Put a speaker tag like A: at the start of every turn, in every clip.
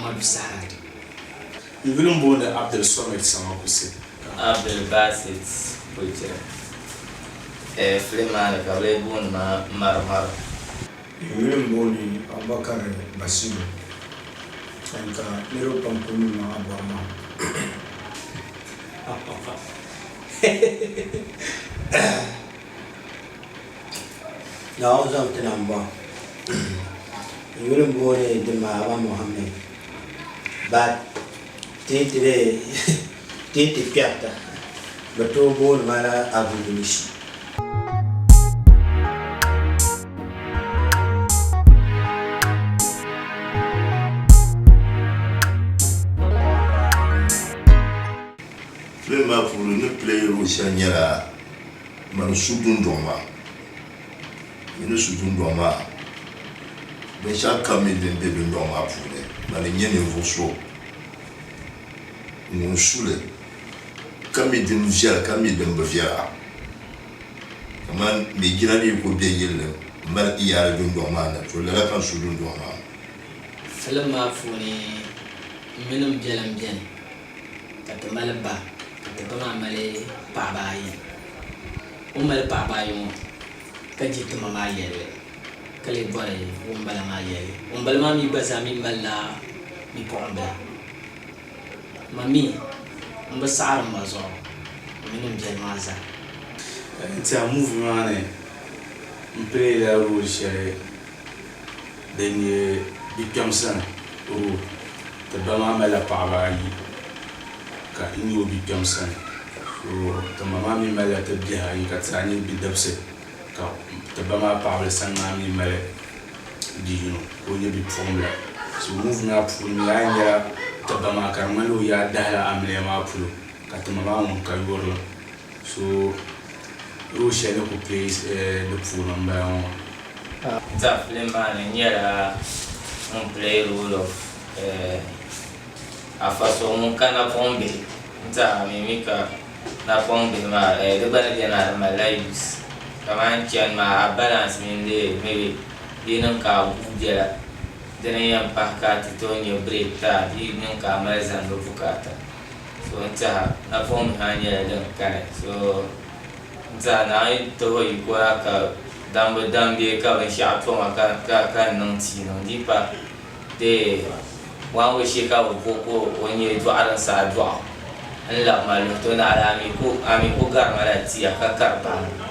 A: Amadu Sahad.
B: N yuli m-booni Abdul Somid Samakusi.
C: Abdul Basit Buchiri. Filim maa ni ka bɛ lee booni ma Marumaru.
D: N yuli m-booni Abubakar Basiru and ka niriba pam kuli mi ma Aborma.
E: Naawuni zaŋ ti na m-bɔŋɔ. N yuli m-booni Dimmaaba Mohammed but ti yi ti dee ti yi ti kpɛrita bɛ tooi booni ma la Abu Dumishi.
F: Film maa puuni ni play role shɛli nyɛla Mani su dundɔŋ maa, yi ni su dundɔŋ maa, binshɛɣu kam mi din be dundɔŋ maa puuni, mani n-nyɛ ninvuɣ so ŋun su li, ka mi din viɛla ka mi din bi viɛla. Kaman Mejina ni yi kul be yili ni m-mali iyaali dundɔŋ maa ni, to lala ka n su dundɔŋ maa.
A: Filim maa puuni m mini m biɛlim beni. Ka ti mali ba, ka ti ba maa mali paɣaba ayi. O ni mali paɣaba ayi ŋɔ ka je ti ma maa yɛlli ka lee bɔri ŋumbala maa yɛlli. Ŋumbala maa mi gba zaa mi malila bipuɣimbila. Ma mi m bi saɣiri m ma zuɣu, m mini m biɛli maa zaa.
B: N tiɛha movie maa ni m play la role shɛli din nyɛ bikpɛm sani role. Ti ba maa malila paɣaba ayi ka n nyɛ o bikpɛm sani. So ti ma maa mi malila ti bihi ayi ka ti zaa nyɛ bidibisi ka ti ba maa paɣabili sani maa mi mali bi yino ka o nyɛ bipuɣimbila. So movie maa puuni mi a yi nyɛla ti ba maa ka di ŋmanila o yaa dahila amiliya maa polo ka ti ma maa ŋun ka yurili. So role shɛli ni ku play di puuni m-bala ŋɔ.
C: Za film maa ni nyɛla ŋun play role of afa so ŋun ka napɔŋ bihi n-ti a mi mi ka napɔŋ bihi maa di gba ni beni a di malila use kamani chani maa a balance mini di maybe di yi niŋ ka a guui biɛla dini n-yɛn pahi ka a ti tooi nya break ti a di yi niŋ ka a mali zani di bukaata so n-tiɛha napɔŋ bihi maa nyɛla din kani so N-tiɛha naai ti o yiko la ka dambu dam bee ka binshɛɣu toma ka n niŋ tia niŋ di pa dee one way shee ka bɛ bo ka o nya dɔɣu din saɣi dɔɣu n-labi ma luhi to naɣila a mi ku gari ma la tia ka kari bahi ma.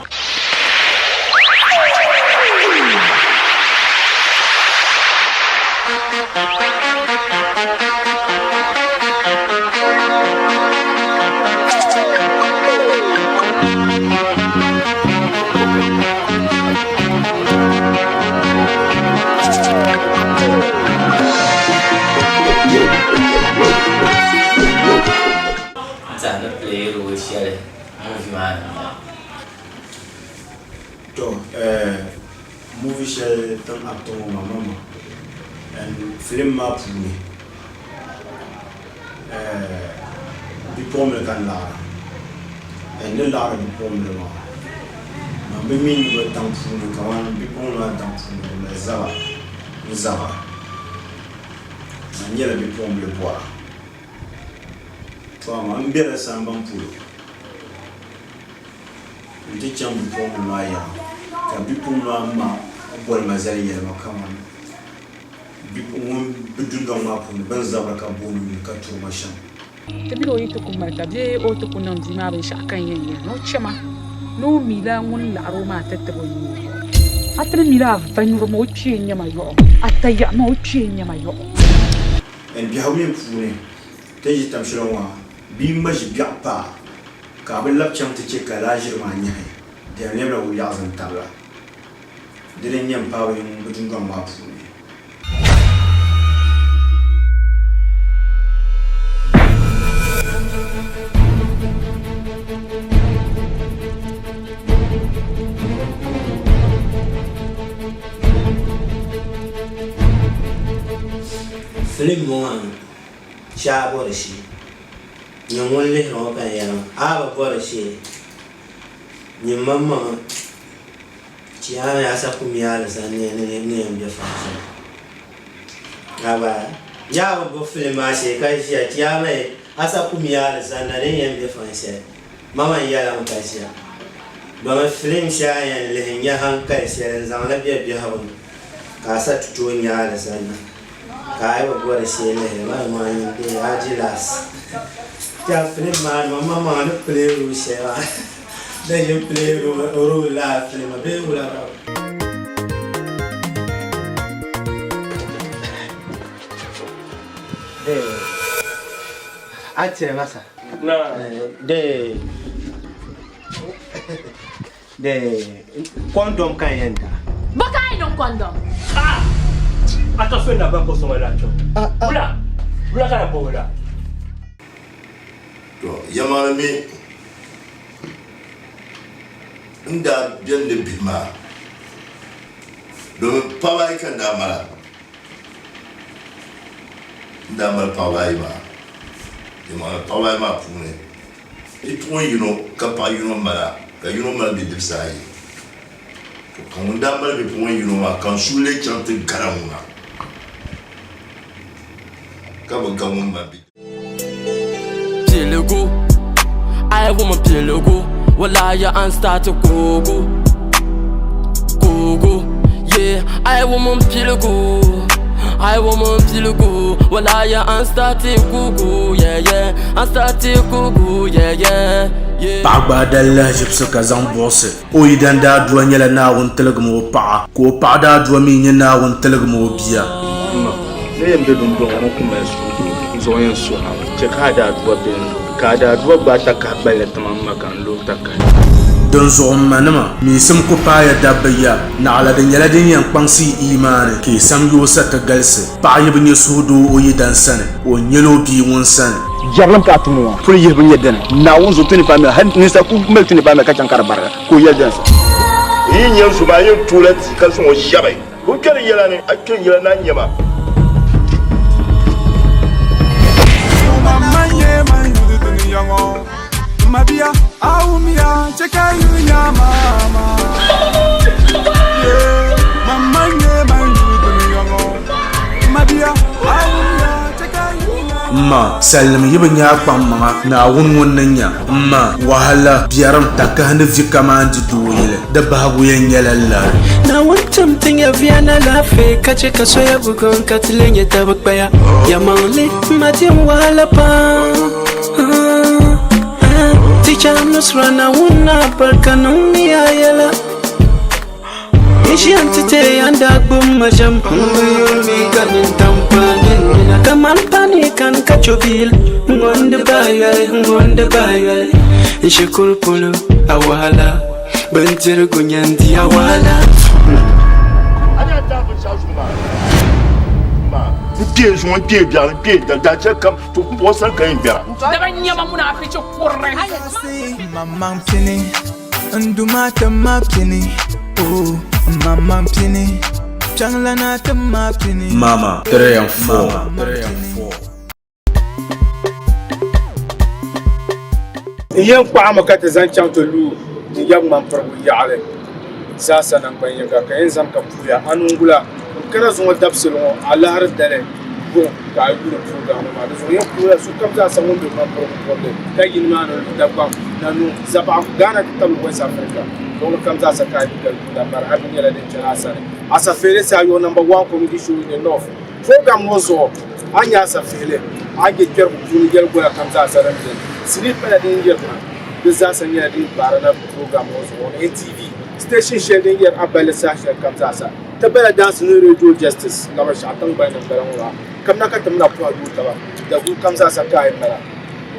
C: N tɛha ni play role shɛli movie maa ni m-bala.
D: To movie shɛli tiŋ act ŋɔ maa mama and film maa puuni bipuɣimbila ka n laɣira and ni laɣiri bipuɣimbila maa man bi mi ni bɛ daŋ puuni kamani bipuɣimbila maa daŋ puuni bɛ mali zaba n zabira man nyɛla bipuɣimbila bɔra to amaa m bela sambani polo. N-ti chaŋ bipuɣimbila maa yiŋa, ka bipuɣimbila maa ma boli ma zali yɛli ma kaman ŋun be dundɔŋ maa puuni bɛ ni zabiri ka booni o yuli ka turi ma shɛm.
G: Ti mi o yi ti ku mali ka bee o ti ku niŋ bia maa binshɛɣu ka n yɛn yɛli ni o chɛ ma ni o mila ŋun laɣiri o maa ti tib o nuu zuɣu. A ti ni mila a va nyuri ma o kpee n-nyɛ ma yɔɣu, a tayiɣi ma o kpee n-nyɛ ma yɔɣu.
D: N biɛhigu mini puuni ti ni ʒi tam shɛli ŋɔ maa, bia ŋma ʒi biɛɣu paai ka a bi labi chaŋ ti chɛ ka lala ʒiri maa nyahi di yɛn lɛbila wuliɛɣu zaŋ tabila. Dini n-nyɛ m paɣiba yiŋ bɛ dundɔŋ maa puuni.
E: Filim ŋɔ maa shee a bɔri shee. Nyin ŋun lihiri ŋɔ ka n yɛli maa, a bi bɔri shee. Nyin maŋmaŋa chi a mi a sa ku mi alizani ni yɛn be fan shɛli. A gba. Yaa bi gbubi filim maa shee ka ʒiya chiyaama yi a sa kum ya alizanda din yɛn be fan shɛli mama n yɛla mi ka ʒiya. Domi filim shɛli a yɛn lihi n-nya hankali shɛli n-zaŋ li be biɛhigu ni ka a sa ti tooi nya alizanda ka a yi bi bɔri shee lihili maa maa nyin dee a di laasi. Tiɛha filim maa ni maŋmaŋ ni play role shɛli maa da ʒini play role lala filim maa bee wula ka. A tiri masa. De de condom ka n yɛn da.
H: Bɔ ka a yi niŋ condom?
I: Ah! A ka so na ba ko sɔŋɔ la chɔ. Wula, wula ka na bɔ wula.
F: To yɛlimaŋli mi n daa beni ni bihi maa domin paɣaba ayi ka n daa mala. N daa mali paɣaba ayi maa yɛlimaŋli paɣaba ayi maa puuni bipuɣin yino ka paɣa yino mala ka yino mali bidibisi ayi. To ka ŋun daa mali bipuɣin yino maa ka n suhu lee chaŋ ti gala ŋuna ka bi ga ŋun mali bidibisi.
J: Piligu, I woman piligu, walaya and start to kugu, kugu, yeah. I woman piligu, I woman piligu, walaya and start to kugu, yeah yeah, and start to kugu, yeah yeah. Yeah.
B: Paɣa gbaai dali lahiʒibisi ka zaŋ buɣisi o yidan daadua nyɛla Naawuni tiligim o paɣa, ka o paɣa daadua mi nyɛ Naawuni tiligim o bia.
K: M ma, ni yɛn be dundɔŋ ŋɔ ku mali suhudoo, n zuɣu yɛn suhi a mi. Chɛ ka a daadua be n zuɣu, ka a daadua gbaai takahi gballi ti ma m ma ka n lo takahi.
B: Dinzuɣu m manima, miisim ku paaya dabba ya, naɣila di nyɛla din yɛn kpaŋsi yi imaani ka yi samyoo sa ti galisi. Paɣa yi bi nya suhudoo o yidan sani, o nyɛla o bia ŋun sani.
K: Jɛrilim ka a tum ŋɔ puli yihibu nyɛ dini? Naawuni zuɣu 25 mil, hal ninsal ku mali 25 mil ka chaŋ ka di barigi, ka o yɛli dini sa?
F: N yi nya n zoma, a yɛn tooi la tia ka zaŋ o shɛbi. O kpɛri n yɛla ni, a kpɛri n yɛla ni a nya ma.
B: M ma, salinim yi bi nya a kpaŋmaŋa, Naawuni ŋun ni nya. M ma, wahala, biɛrim, takahi ni vi kaman di dooyili, di bahigu yɛn nyɛla lari.
L: Naawuni tim ti nyɛviya ni alaafee ka chɛ ka soya buɣim ka ti lee nyɛ taba kpaya. Yɛlimaŋli, m ma di n wahala pam. Teacher Nusra Naawuni alibarika niŋmi a yɛla. N ʒiya nti teei a ni daa gbubi ma shɛm. M bi yuri mi ka nintam paai nyin nina. Kaman pani kani ka cho bil ŋun di bahi yoli, ŋun di bahi yoli. N shikuru polo a wahala, bindirigu nyɛ n di a wahala.
F: N kpee zuŋɔ, n kpee biɛɣu, n kpee dali, daachɛ kam, to pumpɔŋɔ sani ka yɛn gbɛra.
G: Daba nyɛma munaafichi kurili.
M: Mmaŋ pini, n Duuma ti ma pini, oh, mmaŋ pini, Kpiɔŋlana ti ma pini.
B: Mama, 3 and 4.
N: N yɛn kpaɣimi ka ti zaŋ chaŋ ti lu n yab ŋmampirigu yaɣili zaasa naŋgban yiŋga, ka yɛn zaŋ ka puya a niŋgula n-kana zuŋɔ dabisili ŋɔ alahiri dali yuŋ ka a yuuni program ŋɔ maa. Di zuɣu yɛn puhila sokam zaasa ŋun be ŋmampirigu kurili ka yi nimaani lu Dagbaŋ, Nanuŋ, Zabaɣigu, Ghana ti tabili West Africa luɣili kam zaasa ka a yi galigu la marhabi nyɛla din chani a sani. Asafeeli Saayuɣu Number One Comedy Show in the North program ŋɔ zuɣu a ni nya asafeeli a ni je kpɛrigu puuni yɛligola kam zaasa din beni. Sinii pala din yirina di zaasa nyɛla din kpaari na program ŋɔ zuɣu on NTV station shɛli din yɛri a balli saha shɛli kam zaasa. Ti bala daansi ni Radio Justice Lamashɛɣu tiŋgbani ni m-bala ŋɔ maa. Kamina ka ti mina pɔhi yooi taba, daguli kam zaasa ka a yi mala.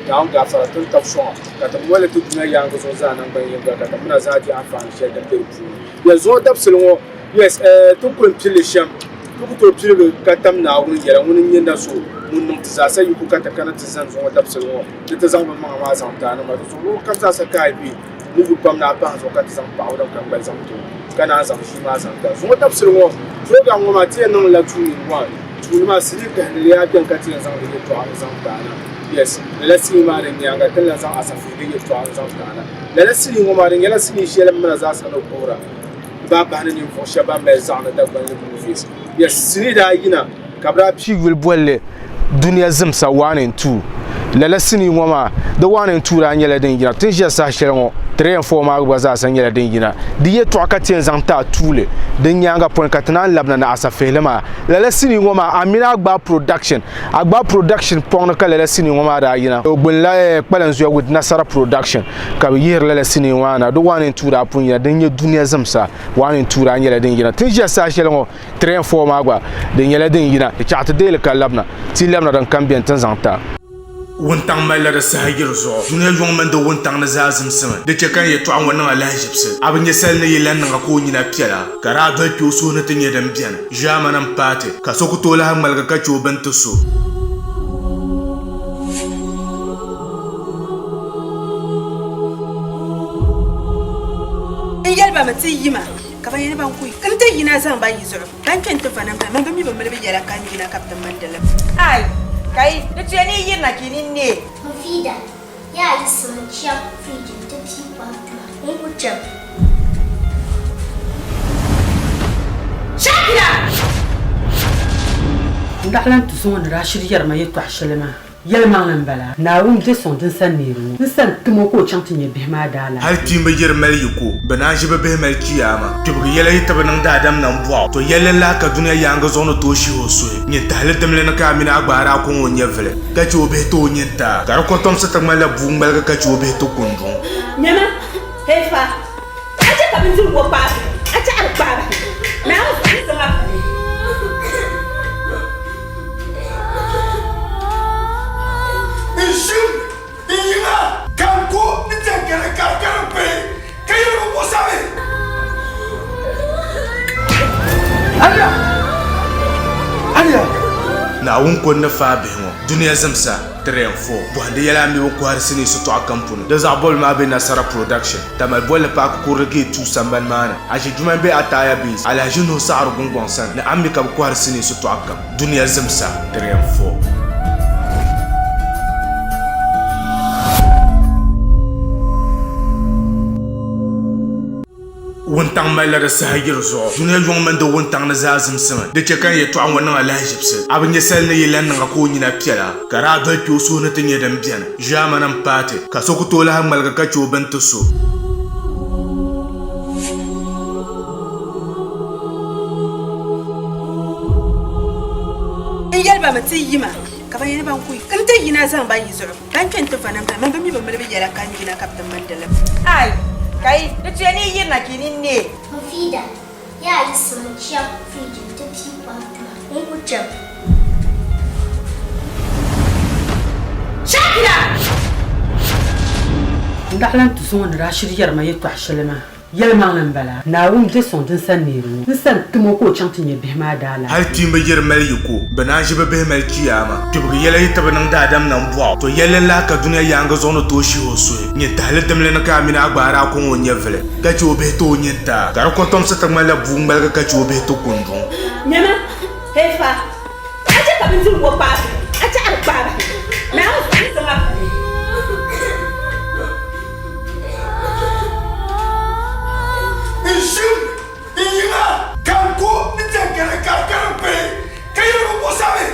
N: Naawuni gaafara ti ni tab sɔŋa ka ti moli ti dunia yaaŋa zuɣu zaa naŋgban yiŋga ka ti mina zaa di anfaani shɛli din be di puuni. Yes, zuŋɔ dabisili ŋɔ, yes, eh, ti ni kuli m-pili li shɛm, ti ku tooi piligi ka tam Naawuni yɛla, ŋuni n-nyɛ na so ŋun niŋ ti zaasa yiko ka ti kana ti zani zuŋɔ dabisili ŋɔ ni ti zaŋ bɛ maŋa maa zaŋ ti a nima. Di zuɣu luɣili kam zaasa ka a yi be ni yu pam ni a pahi zuɣu ka ti zaŋ paɣibu din ka n gbali zaŋ ti o ka naan zaŋ ʒii maa zaŋ ti a. Zuŋɔ dabisili ŋɔ program ŋɔ maa ti yɛn niŋ la tuuni one. Tuuni maa sinii kahindili yaa beni ka ti yɛn zaŋ di yɛltɔɣa n-zaŋ ti a na. Yes, lala sinii maa din nyaaŋa ti ni lan zaŋ Asafihili yɛltɔɣa n-zaŋ ti a na. Lala sinii ŋɔ maa di nyɛla sinii shɛli m mina zaasa ni guhira m-bahi bahi ni ninvuɣ shɛba ban mali zaɣa ni Dagbanli movies. Yes, sinii daa yina. Ka bɛ daa pii yuli boli li Dunia Zimsa 1 and 2. Lala sinii ŋɔ maa, di 1 and 2 daa nyɛla din yina. Ti ni ʒiya saha shɛli ŋɔ, 3 and 4 maa gba zaasa nyɛla din yina. Di yɛtɔɣa ka ti yɛn zaŋ ti a tuuli. Din nyaaŋa pɔi ka ti naan labina ni asafihili maa. Lala sinii ŋɔ maa, a mini Agbaa Production, Agbaa Production pɔŋ ni ka lala sinii ŋɔ maa daa yina. O gbunila Kpalanzuya with Nasara Production ka bɛ yihiri lala sinii ŋɔ maa na. Di 1 and 2 daa pun yina. Din nyɛ Dunia Zimsa 1 and 2 daa nyɛla din yina. Ti ni ʒiya saha shɛli ŋɔ, 3 and 4 maa gba di nyɛla din yina di chaɣ ti deeli ka labina ti labina din kam beni ti ni zaŋ ti a.
B: Wuntaŋ malila di saha yiri zuɣu. Dunia yuŋ mini di wuntaŋ ni zaa zimsimi. Di chɛ ka n yɛtɔɣa ŋɔ niŋ alahiʒibisi. A bi nya sali ni yi lan niŋ a ka o nyina piɛla, ka daa doli kpe o suhu ni ti nya din beni. Ʒiɛmani m-paai ti, ka so ku tooi lahi ŋmaligi ka chɛ o bini ti so.
H: N yɛli ba mi ti yima. Ka ban yɛli ban kuhi n ti yina zaŋ ba yi zuɣu ban kpe n-ti va nam man bi mi bi mili bɛ yɛla ka n yina ka bɛ ti mindi li.
O: Ai! Ka yi di tuya ni yi yirina ka yi nini neei.
P: Mufida, Yaa yiɣisimi n-chaŋ firiji nti pii kom ti ma. N ku chaŋ.
G: Shakira! N daa lan ti zuŋɔ ni daa shiri yɛri ma yɛtɔɣ shɛli maa. Yɛlimaŋli m-bala, Naawuni je sɔŋ din sani neeri ŋɔ. N sani tim o ka o chaŋ ti nya bihi maa daalahichi.
B: Hali kpiimba yi di mali yiko, bɛ naan ʒi bɛ bihi mali chiyaama. Kpibigi yɛla yi ti bi niŋ daadam nambɔɣu, to yɛlli n-lahi ka dunia yaaŋa zuɣu ni tooi shihi o suhi. Nyin tahili dimli ni ka a mini a gba daa kɔŋ o nyɛvili, ka chɛ o bihi ti o nyintaa, ka di kɔtomsi ti ŋmanila bua ŋmaligi ka chɛ o bihi ti kunduŋ.
H: Nyama, hey fa, a chɛ ka bindirigu ŋɔ kpaai bahi, a chɛ a di kpaai bahi, Naawuni zuɣu ni zaŋ a pali.
Q: N ʒim n yiŋa ka n ko n jɛnkɛri ka di karim kpee ka yɛli bi muɣisami.
B: Aliya! Aliya! Naawuni ko n-ni faai bihi ŋɔ dunia zimsa 3 and 4 bɔhindi yɛla a mi bi kɔhiri sinii sitɔɣu kam puni. Di zaɣ bɔbili maa be Nasara Production, Tamale bolli paaki kurili gate 2 sambani maa ni. A ʒi juma m-be Ataaya Base, Alhaji Nuhu Saɣiri Gungɔŋ sani ni a mi ka bi kɔhiri sinii sitɔɣu kam. Dunia zimsa 3 and 4. Wuntaŋ malila di saha yiri zuɣu. Dunia yuŋ mini di wuntaŋ ni zaa zimsimi. Di chɛ ka n yɛtɔɣa ŋɔ niŋ alahiʒibisi. A bi nya sali ni yi lan niŋ a ka o nyina piɛla, ka daa doli kpe o suhu ni ti nya din beni. Ʒiɛmani m-paai ti, ka so ku tooi lahi ŋmaligi ka chɛ o bini ti so.
H: N yɛli ba mi ti yima, ka ban yɛli ban kuhi n ti yina zaŋ ba yi zuɣu ban kpe n-ti va nam man bi mi bi mili bɛ yɛla ka n yina ka bɛ ti mindi li.
O: Ai! Ka yi di tuya ni yi yirina ka yi nini neei.
P: Mufida, Yaa yiɣisimi n-chaŋ firiji nti pii kom ti ma. N ku chaŋ.
G: Shakira! N daa lan ti zuŋɔ ni daa shiri yɛri ma yɛtɔɣ shɛli maa. Yɛlimaŋli m-bala, Naawuni je sɔŋ din sani neeri ŋɔ. N sani tim o ka o chaŋ ti nya bihi maa daalahichi.
B: Hali kpiimba yi di mali yiko, bɛ naan ʒi bɛ bihi mali chiyaama. Kpibigi yɛla yi ti bi niŋ daadam nambɔɣu, to yɛlli n-lahi ka dunia yaaŋa zuɣu ni tooi shihi o suhi. Nyin tahili dimli ni ka a mini a gba daa kɔŋ o nyɛvili, ka chɛ o bihi ti o nyintaa, ka di kɔtomsi ti ŋmanila bua ŋmaligi ka chɛ o bihi ti kunduŋ.
H: Nyama, hey fa, a chɛ ka bindirigu ŋɔ kpaai bahi, a chɛ a di kpaai bahi, Naawuni zuɣu ni zaŋ a pali.
Q: N ʒim n yiŋa ka n ko n jɛnkɛri ka di karim kpee ka yɛli bi muɣisami.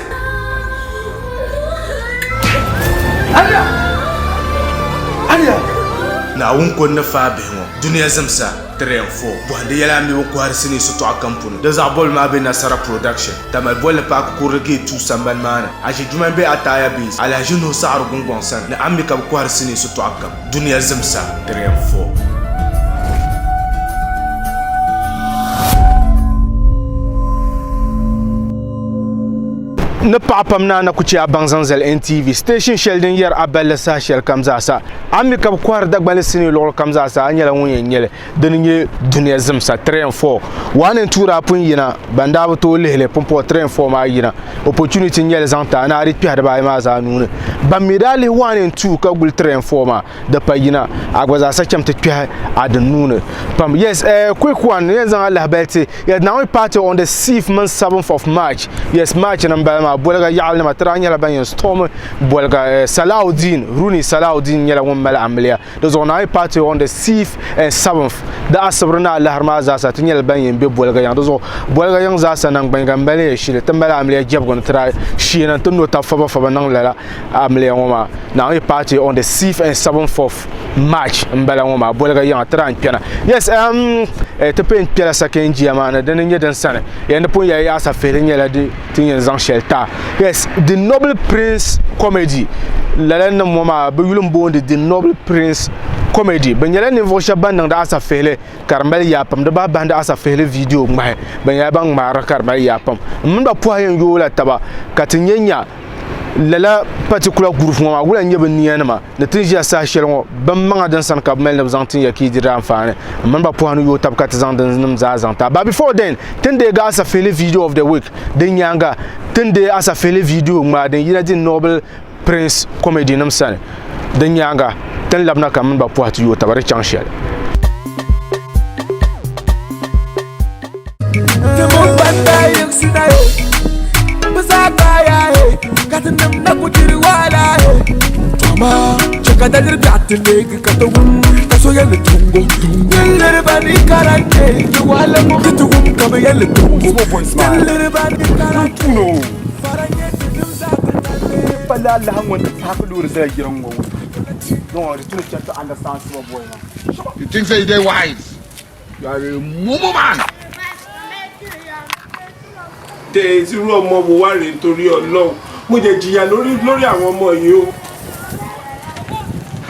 B: Aliya! Aliya! Naawuni ko n-ni faai bihi ŋɔ dunia zimsa. 3 and 4 bɔhindi yɛla a mi bi kɔhiri sinii sitɔɣu kam puuni. Di zaɣ bɔbili maa be Nasara Production, Tamale bolli paaki kurili gate 2 sambani maa ni. A ʒi juma m-be Ataaya Base, Alhaji Nuhu Saɣiri Gungɔŋ sani ni a mi ka bɛ kɔhiri sinii sitɔɣu kam. Dunia zimsa 3 and 4.
N: Ni paɣa pam ni a na ku chɛ a baŋ zaŋ zali NTV station shɛli din yɛri a balli saha shɛli kam zaasa. A mi ka bɛ kɔhiri Dagbani sinii luɣili kam zaasa a nyɛla ŋun yɛn nyɛ li. Dini n-nyɛ dunia zimsa 3 and 4. 1 and 2 daa pun yina, ban daa bi tooi lihi li pumpɔŋɔ 3 and 4 maa yina. Opportunity n-nyɛ li zaŋ ti a ni a di kpɛhi dibaayi maa zaa nuu ni. Ban mi daa lihi 1 and 2 ka guli 3 and 4 maa, di pa yina, a gba zaa sa cham ti kpɛhi a di nuu ni pam. Yes, eh, quick one, n yɛn zaŋ a lahabali ti, yes, Naawuni party on the 6th mini 7th of March. Yes, March ni m-bala maa. maa Boliga yaɣali nima ti daa nyɛla ban yɛn storm Boliga. Salahuddin, Runi Salahuddin nyɛla ŋun mali amiliya. Di zuɣu Naawuni party on the 6th and 7th di asibiri ni alahiri maa zaasa ti nyɛla ban yɛn be Boliga yiŋ. Di zuɣu Boliga yiŋ zaasa naŋgbanyinga m-mali ya shili ti mali amiliya jɛbigu ni ti daa sheena nti no tab fabafaba niŋ lala amiliya ŋɔ maa. Naawuni party on the 6th and 7th of March m-bala ŋɔ maa Boliga yiŋa ti daa n-kpɛna. Yes, um, ti pun kpɛla second jia maa ni dini n-nyɛ din sani yɛn di pun yɛli yaɣisa fihili nyɛla di ti yɛn zaŋ shɛli ti a. Yes, The Noble Prince Comedy lala nim ŋɔ maa bɛ yuli m-boondi The Noble Prince Comedy. Bɛ nyɛla ninvuɣ shɛba ban niŋdi asafihili ka di mali yaa pam. Di bahi bahindi asafihili video ŋmahi. Bɛ nyɛla ban ŋmaari ka di mali yaa pam. M mini ba pɔhi yɛn yooi la taba ka ti nya nya lala particular group ŋɔ maa wula n-nyɛ bɛ niyanima. Ni ti ni ʒiya saha shɛli ŋɔ, bɛ maŋa din sani ka bɛ mali ni bɛ zaŋ tin ya ka yi di di anfaani. M mini ba pɔha ni yooi tab ka ti zaŋ dinnim zaa zaŋ ti a. But before then, ti ni deegi Asafihili video of the week. Din nyaaŋa, ti ni deei Asafihili video ŋmaa din yina di Noble Prince comedy nim sani. Din nyaaŋa, ti ni labina ka m mini ba pɔha ti yooi taba di chaŋ shɛli.
R: You think say you dey wise? You are a mumu man.
K: Tẹ irú ọmọ wo wá rèé nítorí Ọlọ́run mo jẹ jìyà lórí lórí àwọn ọmọ yìí o.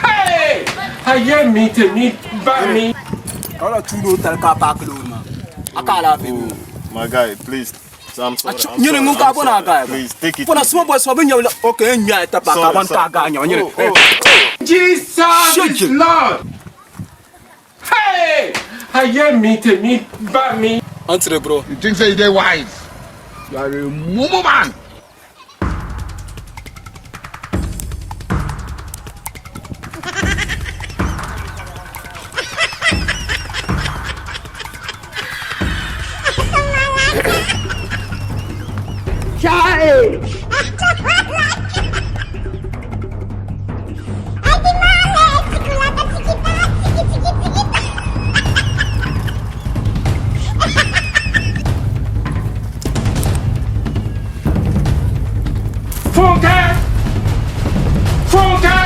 K: Hey! Ayé mi tèmi bá mi.
S: Kala tuulo tali ka paaki loori maa a ka alaafee bolo.
T: My guy, please. I'm sorry. I'm
S: Nyini
T: sorry,
S: ŋun ka
T: I'm
S: bona
T: sorry.
S: guy.
T: Please take it.
S: Bona small boy so bin nyɛ okay n nya ta pa ka
T: Sorry,
S: ban ka
T: sorry.
S: ga nya nyini.
T: Oh, oh.
K: Jesus is Lord. Hey! Ayé mi tèmi bá mi.
S: Entre bro.
R: You think say you dey wise? You are a mumu man.
K: Fúnkẹ́! Fúnkẹ́!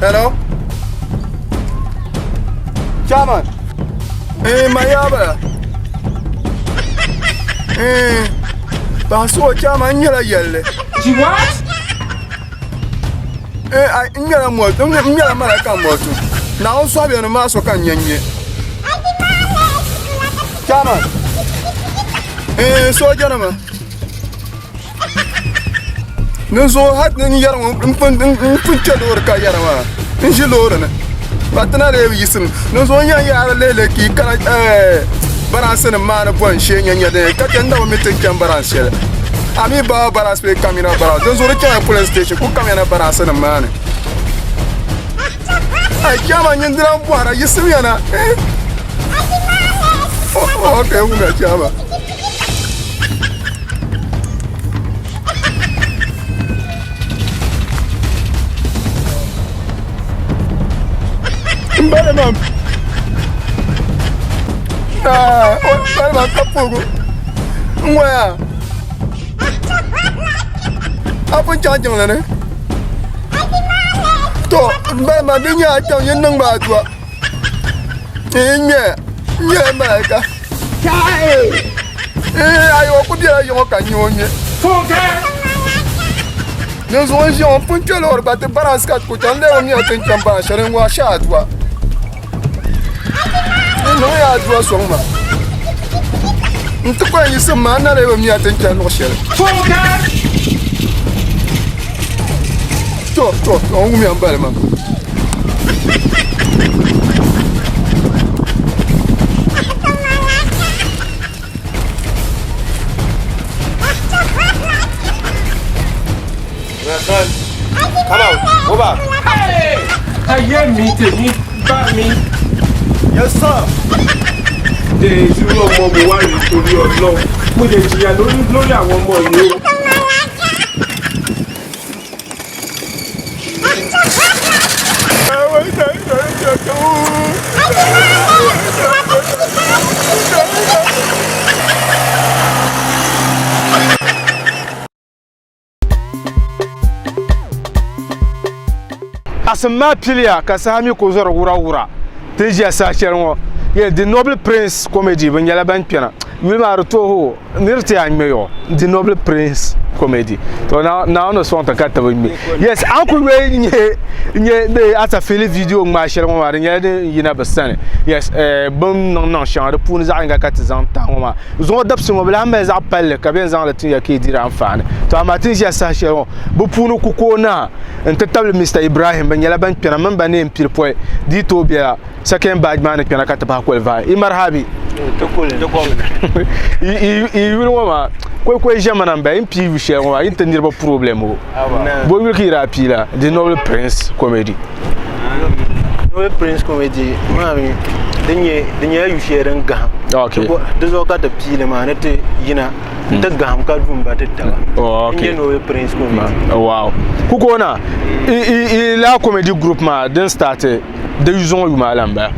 Q: Hello? Chairman. Eh, ma yaabala. Eh, paɣa so chairman n nyɛla yɛlli.
K: She what?
Q: Eh, ai n nyɛla moto, n nyɛla malaka moto. Naawuni sɔhibiya ni maa so ka n nya nyɛ. Chairman. Eh, soojanima. Ni zuɣu hali n yɛri ŋɔ n pun kpɛ loori ka yɛra maa n ʒi loori ni ka ti na lee bi yiɣisimi ni zuɣu n yɛn yaari lihili ka yi kana baransi nim maa ni boli shee nyɛ nyɛ dini ka chɛ n na bi mi ti ni chɛni baransi shɛli a mi bawa baransi bee kamina baransi din zuɣu di chɛla police station ku kamina baransi nim maa ni ai chairman nyin dina n bɔhira yiɣisimiya na ok wumya chairman N bali maa o bali maa ka pogo n waya a pun chaŋ jiŋli ni to n bali maa di nyɛla a chaŋ yin niŋ ba adua n ŋmɛya n nyɛla malaika Ayi o ku bela yiŋɔ ka n nya o ŋme. Dinzuɣu n ʒiya ŋɔ m pun kpe loori gba ti balance ka ku chaŋ n lee bi mi ti ni chani balance shɛli n ŋɔ shee adua. N niŋ ya adua sɔŋ ma. N ti kɔŋ yiɣisim maa n na lee bi mi ti ni chani luɣ shɛli. To to to n wumya m bali maa.
I: My son, come out. Go back.
N: Ayé mi tèmi bá mi.
I: Yes, sir.
N: Dé irú ọmọ mo wá yìí torí Ọlọ́run. Mo lè jìyà lórí lórí àwọn ọmọ yìí o. Asim maa piliya ka saha mi ku zɔri wura wura ti ʒiya saha shɛli ŋɔ yɛ The Noble Prince comedy bi nyɛla ban kpɛna yuli maa di tooi niri ti yaa ŋmɛ yɔ The Noble Prince comedy to Naawuni ni sɔŋ ti ka ti bi ŋmɛ yes an ku yuli nyɛ nyɛ bee asafili video ŋmaa shɛli ŋɔ maa di nyɛla din yina bi sani yes bin niŋ niŋ shɛŋa di puuni zaɣ yinga ka ti zaŋ tahi ŋɔ maa Zuŋɔ dabisi ŋɔ bɛ lahi mali zaɣ palli ka bɛ yɛn zaŋ li tin ya ka yi di di anfaani. To amaa ti ni ʒiya saha shɛli ŋɔ, bɛ puuni kukooi naa nti tabili Mister Ibrahim, bɛ nyɛla ban kpɛna mini ba ni yɛn pili pɔi di yi tooi bela second batch maa ni kpɛna ka ti bahi qualify. Yi marhabi. Yi yuli ŋɔ maa koikoi ʒɛmana m-bala, yi ni pii yu shɛli ŋɔ maa yi ni ti niriba problem o. Bɔ yuli ka yi daa pii la? The Noble Prince Comedy.
K: Noble Prince Comedy maa mi di nyɛ di nyɛla yu shɛli din gahim.
N: Okay.
K: Di zuɣu ka ti piili maa ni ti yina n ti gahim ka du m-ba ti taba.
N: Oh, okay.
K: N nyɛ Noble Prince Comedy.
N: Wow. Kukoona, i laa comedy group maa din start di yu zuŋɔ yuma la m-bala?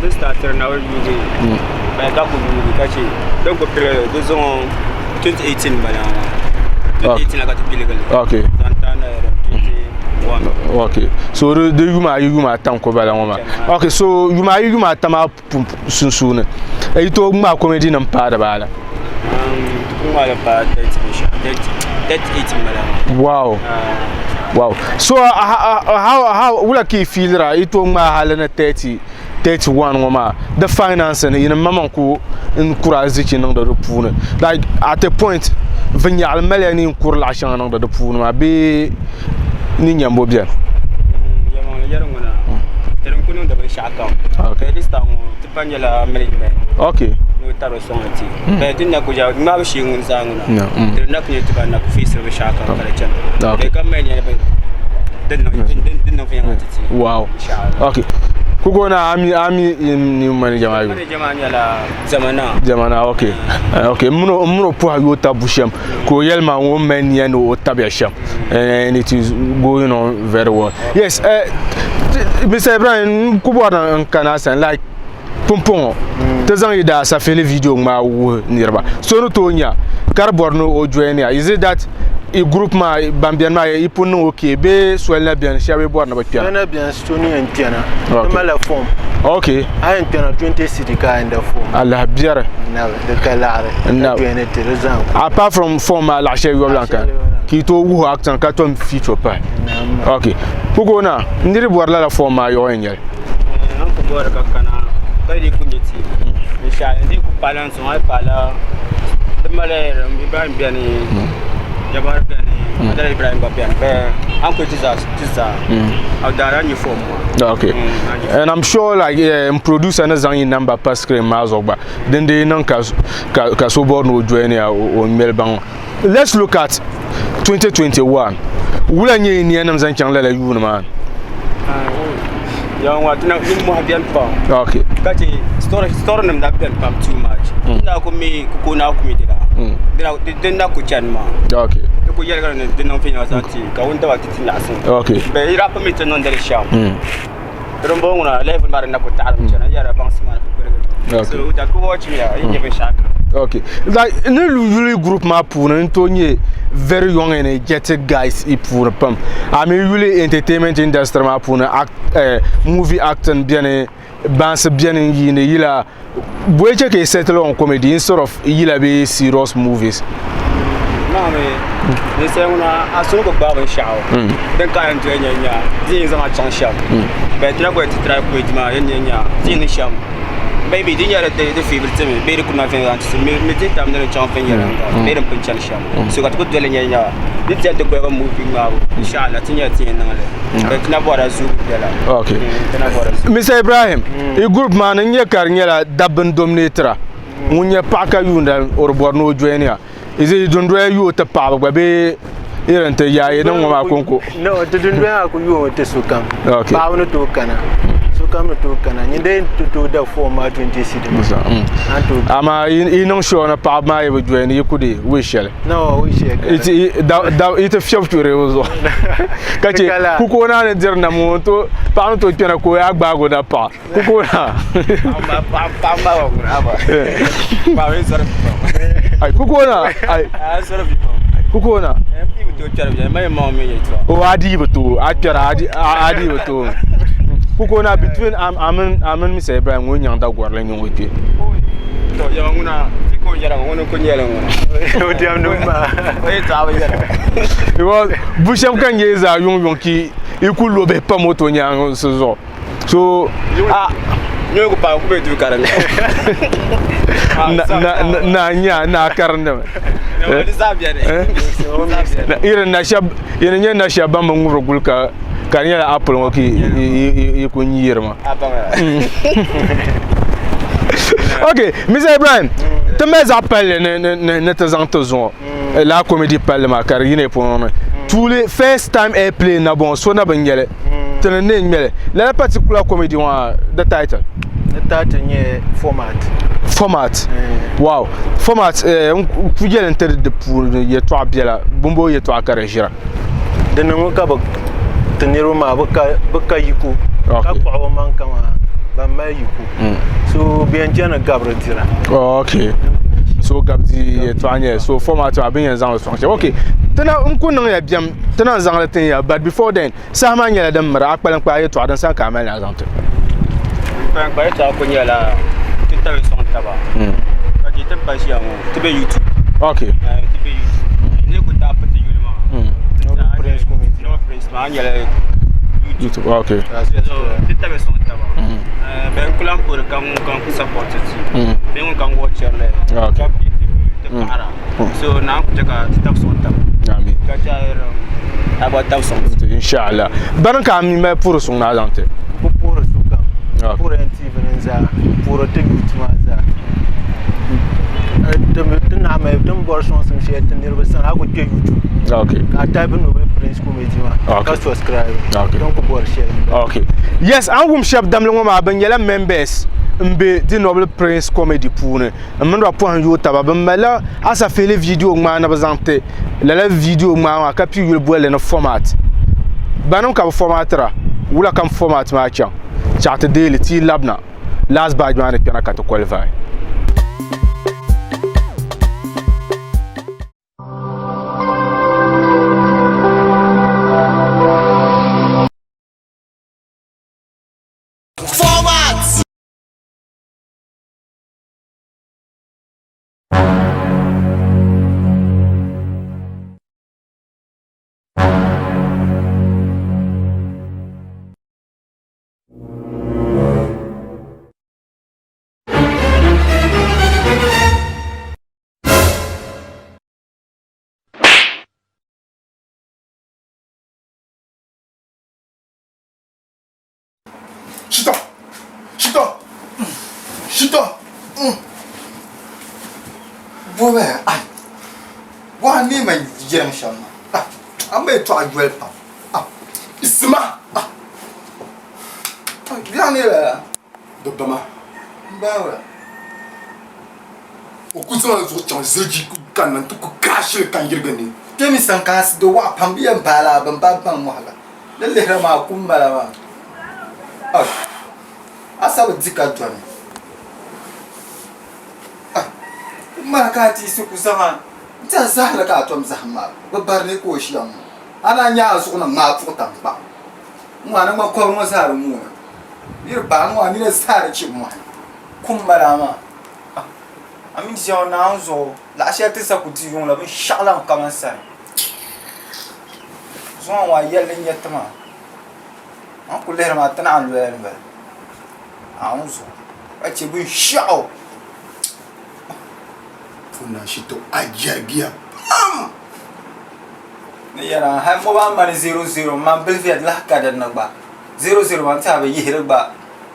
I: Di startiri na bi yuugi baya ka ku yuugi ka chɛ din ku pirigi di zuŋɔ 2018 m-bala maa. 2018 la ka ti piligi li.
N: Okay.
I: Zaŋ taai na 21.
N: Okay. So di yuma ayi yuma ata n-ku bala ŋɔ maa. Okay, so yuma ayi yuma ata maa sunsuuni yi tooi ŋmaai comedy nim paai di baa la?
I: Ti ku ŋmaai li paai 30 binshɛɣu, 38 m-bala maa.
N: Wow. Wow. So how how wula ka yi feelira yi tooi ŋmaai hali ni 30 31 ŋɔ maa di finance ni yinim maŋmaŋ ku n kuri azichi niŋdi di puuni like at a point viŋyaɣili maliya ni n kuri laɣa shɛŋa niŋdi di puuni maa bee ni nyambo biɛni.
I: Yɛlimaŋli yɛri ŋuna ti din ku niŋdi binshaɣu kam okay this time ŋɔ ti pa nyɛla management
N: okay
I: ni o tabili sɔŋ ti but din na ku ŋmaabu shee ŋuni zaa ŋuna ti di na ku nyɛ ti ban na ku feesiri binshaɣu kam ka di chana okay ka mali nyɛla din niŋ viɛnyɛla ti ti
N: wow okay kugona ami ami ni manager maa
I: manager maa nyɛla Jamana
N: Jamana okay okay muno muno puha yo ta bushem ko yɛli ma ŋun mali niya ni o tabiya shɛm and it is going on very well yes Mr. Ibrahim n ku bɔri ni n kana sani like pumpɔŋɔ ti zaŋ yi daa safili video ŋmaa wuhi niriba so ni tooi nya ka di bɔri ni o join ya is it that i group maa ban beni maa yi pun niŋ okay bee soli na beni shɛba yi bɔri ni bɛ kpɛna
K: soli na beni so ni yɛn kpɛna ti malila form
N: okay
K: a yɛn kpɛna 20 cedi ka a yɛn da form
N: alahi biɛri
K: di ka laɣiri ka join ti di zaŋ
N: apart from form maa laɣ shɛli yɔbu lan kani ka yi tooi wuhi acting ka tom feature pahi okay kukoona niri bɔri lala form maa yɔɣɔ yɛn nyɛli
I: N ku bɔri ka kana ka di ku nyɛ ti binshɛɣu di ku paala n sɔŋ a yi paala di mali Ibrahim biɛni Jabari biɛni Adala Ibrahim gba biɛni a ni kuli ti zaa a daara nyɛ fom maa.
N: Okay. And I'm sure like yeah, producer ni zaŋ yi number pa screen maa zuɣu gba din dii niŋ ka ka so bɔri ni o join ya o ŋmɛli baŋ. Let's look at 2021. Wula nyɛ yi niya nim zaŋ chaŋ lala yuuni maa ni?
I: Yaŋ wa ti nimmohi beni pam.
N: Okay.
I: Ka che story story nim da beni pam too much. Din daa ku mi ku na ku mi dina. Din na ku chani maa.
N: Okay.
I: Di ku yɛligiri ni di niŋ viɛnyɛla zaŋ ti ka wun daba ti ti nyaɣisim.
N: Okay.
I: Bɛ yi daa pun mi ti niŋdi li shɛm. Di din bɔŋɔ ŋuna level maa di na ku taɣirimi chana yɛra baŋsim maa ni ku gbirigiri.
N: Okay.
I: So da ku watch mi ya yi nyɛ binshɛɣu kam.
N: Okay. Like ni yuli group maa puuni n tooi nyɛ very young energetic guys i puuni pam. I mean yuli entertainment industry maa puuni act, movie acting beni baansi beni n yiini yila bɔyi chɛ ka yi settle on comedy instead of yila bee serious movies.
I: Maa mi ninsali ŋuna a suni ku gbaai binshaɣu din ka yɛn doli nyɛ nya di yɛn zaŋ a chaŋ shɛm but ti na gba ti try comedy maa yɛn nyɛ nya di ni shɛm maybe di nyɛla di favourite mi bee di kuna viɛnyɛla nti mi di tam ni di chaŋ viɛnyɛlinga bee din pun chani shɛm so ka ti ku doli nyɛ nya di ti yɛn ti gbaligi movie ŋmaabu inshallah ti nyɛla ti yɛn niŋ li but ti na bɔrila zuubu biɛla
N: Okay.
I: ti na bɔrila zuubu.
N: Mr. Ibrahim, i group maa ni n nyɛ ka di nyɛla dabba n dominatira ŋun nyɛ paɣa ka yuunda o di bɔri ni o join ya. Is it dundoya yooi ti paɣaba gba bee Irin ti yaai niŋ ŋɔ maa konko.
K: No, ti dundoya maa ku yoomi ti sokam.
N: Okay.
K: Paɣaba ni tooi kana. Sokam ni tooi kana. Nyin dee ti tooi da form maa 20 cedi maa. A ni tooi.
N: Amaa yi niŋ sure ni paɣaba maa yi bi join yi ku di wish shɛli.
K: No, wish shɛli ka.
N: Yi ti fiɛbi tuɣiri o zuɣu. Ka che kuko naa ni diri nam ŋɔ to paɣa ni tooi kpɛna ka o yaa gbaagi o napaɣa. Kuko naa.
I: Paɣaba maa wa ŋuna aba. Paɣaba yi zɔri vi pam.
N: Ai kuko naa. Ai.
I: A zɔri vi pam.
N: Kuko naa.
I: M bi tooi kpɛri biɛni ma yi maŋ mi yɛltɔɣa.
N: O a dii bi tooi a kpɛra a dii bi tooi. Kuko naa between amin amin Mr Ibrahim ŋun nyaŋ dagorili n nyɛ ŋun kpe.
I: To yɛma ŋuna ti ka o yɛra ŋuni ku nyɛli ŋuna.
K: O diɛmdi mi maa.
I: O yɛltɔɣa bi yɛra.
N: Because bu shɛm ka nyɛ zaa yuŋ yuŋ ki i ku lo bihi pa moto nyaansi zuɣu. So a
I: nyɛ ku paai ku be duu karinda.
N: Na na nya na karinda mi.
I: Di zaa beni.
N: Irin na shɛb irin nyɛ na shɛb ban bi ŋubiri guli ka ka di nyɛla apple ŋɔ ka yi ku nyiiri ma. Ok, Mr. Ibrahim, ti mali zaɣ palli ni ti zaŋ ti zuŋɔ laa comedy palli maa ka di yina pɔŋɔ ni. Tuuli first time airplane na bɔŋɔ so na bi nyɛli ti ni ne ŋmɛli lala particular comedy ŋɔ the title.
K: The title nyɛ format.
N: Format. Wow. Format n ku yɛli n ti di puuni yɛltɔɣa biɛla bumbo yɛltɔɣa ka di ʒira.
K: Di niŋmi ka ti niriba maa bɛ ka yiko ka kpuɣi bɛ maŋ kaman ban mali yiko. So bɛ yɛn chani gabiri dira.
N: Ok. So gabi di yɛltɔɣa nyɛli. So format maa bɛ ni yɛn zaŋ li sɔŋ shɛm. Ok. Ti na n ku niŋ ya biɛm ti na zaŋ li tin ya but before then saha maa nyɛla din miri a kpalim kpaa yɛltɔɣa din sani ka a mali ni a zaŋ ti.
I: N kpalim kpaa yɛltɔɣa ku nyɛla ti tabi sɔŋ taba ka chɛ ti ni pa ʒiya ŋɔ ti be YouTube.
N: Ok.
I: Ti be YouTube. Ni ku daa piti yuli maa.
K: Noble Prince Comedy.
I: Noble Prince maa nyɛla
N: YouTube. Ok.
I: So ti tabi sɔŋ taba. Bɛn ku lahi puhiri ka ŋun kam ku support ti. Bee ŋun kam watchiri li.
N: Ok.
I: Ka ti paɣira. So Naawuni ku chɛ ka ti tabi sɔŋ taba.
N: Amin.
I: Ka chɛ a gba tabi sɔŋ ti.
N: Inshallah. Bani ka a mi mali puhiri suŋ ni a zaŋ ti?
K: Ku puhiri sokam. Puhiri NTV nim zaa. Puhiri ti youth maa zaa. Ti naɣ mali ti ni bɔri sɔŋsim shɛli ti niriba sani a ku kpe YouTube.
N: Okay.
K: Ka a type Noble Prince Comedy maa.
N: Okay.
K: Ka subscribe.
N: Okay.
K: Din ku bɔri shɛli.
N: Okay. Yes, an wum shɛba damli ŋɔ maa bɛ nyɛla members n be The Noble Prince Comedy puuni. N mini ba pɔhim yooi taba. Bɛ malila asafihili video ŋmaa ni bɛ zaŋ ti lala video ŋmaa maa ka pii yuli bolli ni format. Banim ka bɛ formatira, wula ka format maa chaŋ? Chaɣ ti deei li ti yi labina last batch maa ni kpɛna ka ti qualify.
U: Format!
Q: Shitɔ! Shitɔ! Shitɔ!
V: Bɔbɛ ai waa mi ma yɛrim shɛm maa a mi yɛtɔɣa yoli pam
Q: Sima!
V: Biɛɣu ni lala
Q: Di bama
V: n baawula
Q: o ku zaŋla zuɣu chaŋ ziliji kanna nti ku crash li ka n yirigi ni.
V: Kpɛ mi sankaasi di waɣa pam bɛ yɛn baai la bɛn ba baŋ wahala. Ni lihiri maa kum bala maa. Ai! A sa bi di ka dɔni. Ai! Kum maa ka a ti yiɣisi ku zaŋ a n-ti a zahim li ka a tom zahim maa bi bari ni ka o ʒiya ŋɔ. A naan nya a zuɣu ni ŋmaai puɣi taŋkpaɣu. N-ŋɔ a ni ŋma kɔbiri ŋɔ zaa di mooni. Niri baa ŋɔ a nina zaa di chibi mɔhi.
C: Kum bala maa. A mini ʒiya ŋɔ Naawuni zuɣu laɣ shɛli ti sa ku di yuŋ la binshɛɣu lan ka man sani. Zuŋɔ ŋɔ a yɛlli n-nyɛ ti maa. A ni kul lihiri maa ti naɣ loya m-bala. Naawuni zuɣu ka chɛ binshɛɣu.
Q: Puna shito a jɛrigiya pam.
C: Ni yɛra hal mobile money 00 man bilifiya di lahi ka dinni gba 00 man tiɛha bi yihiri gba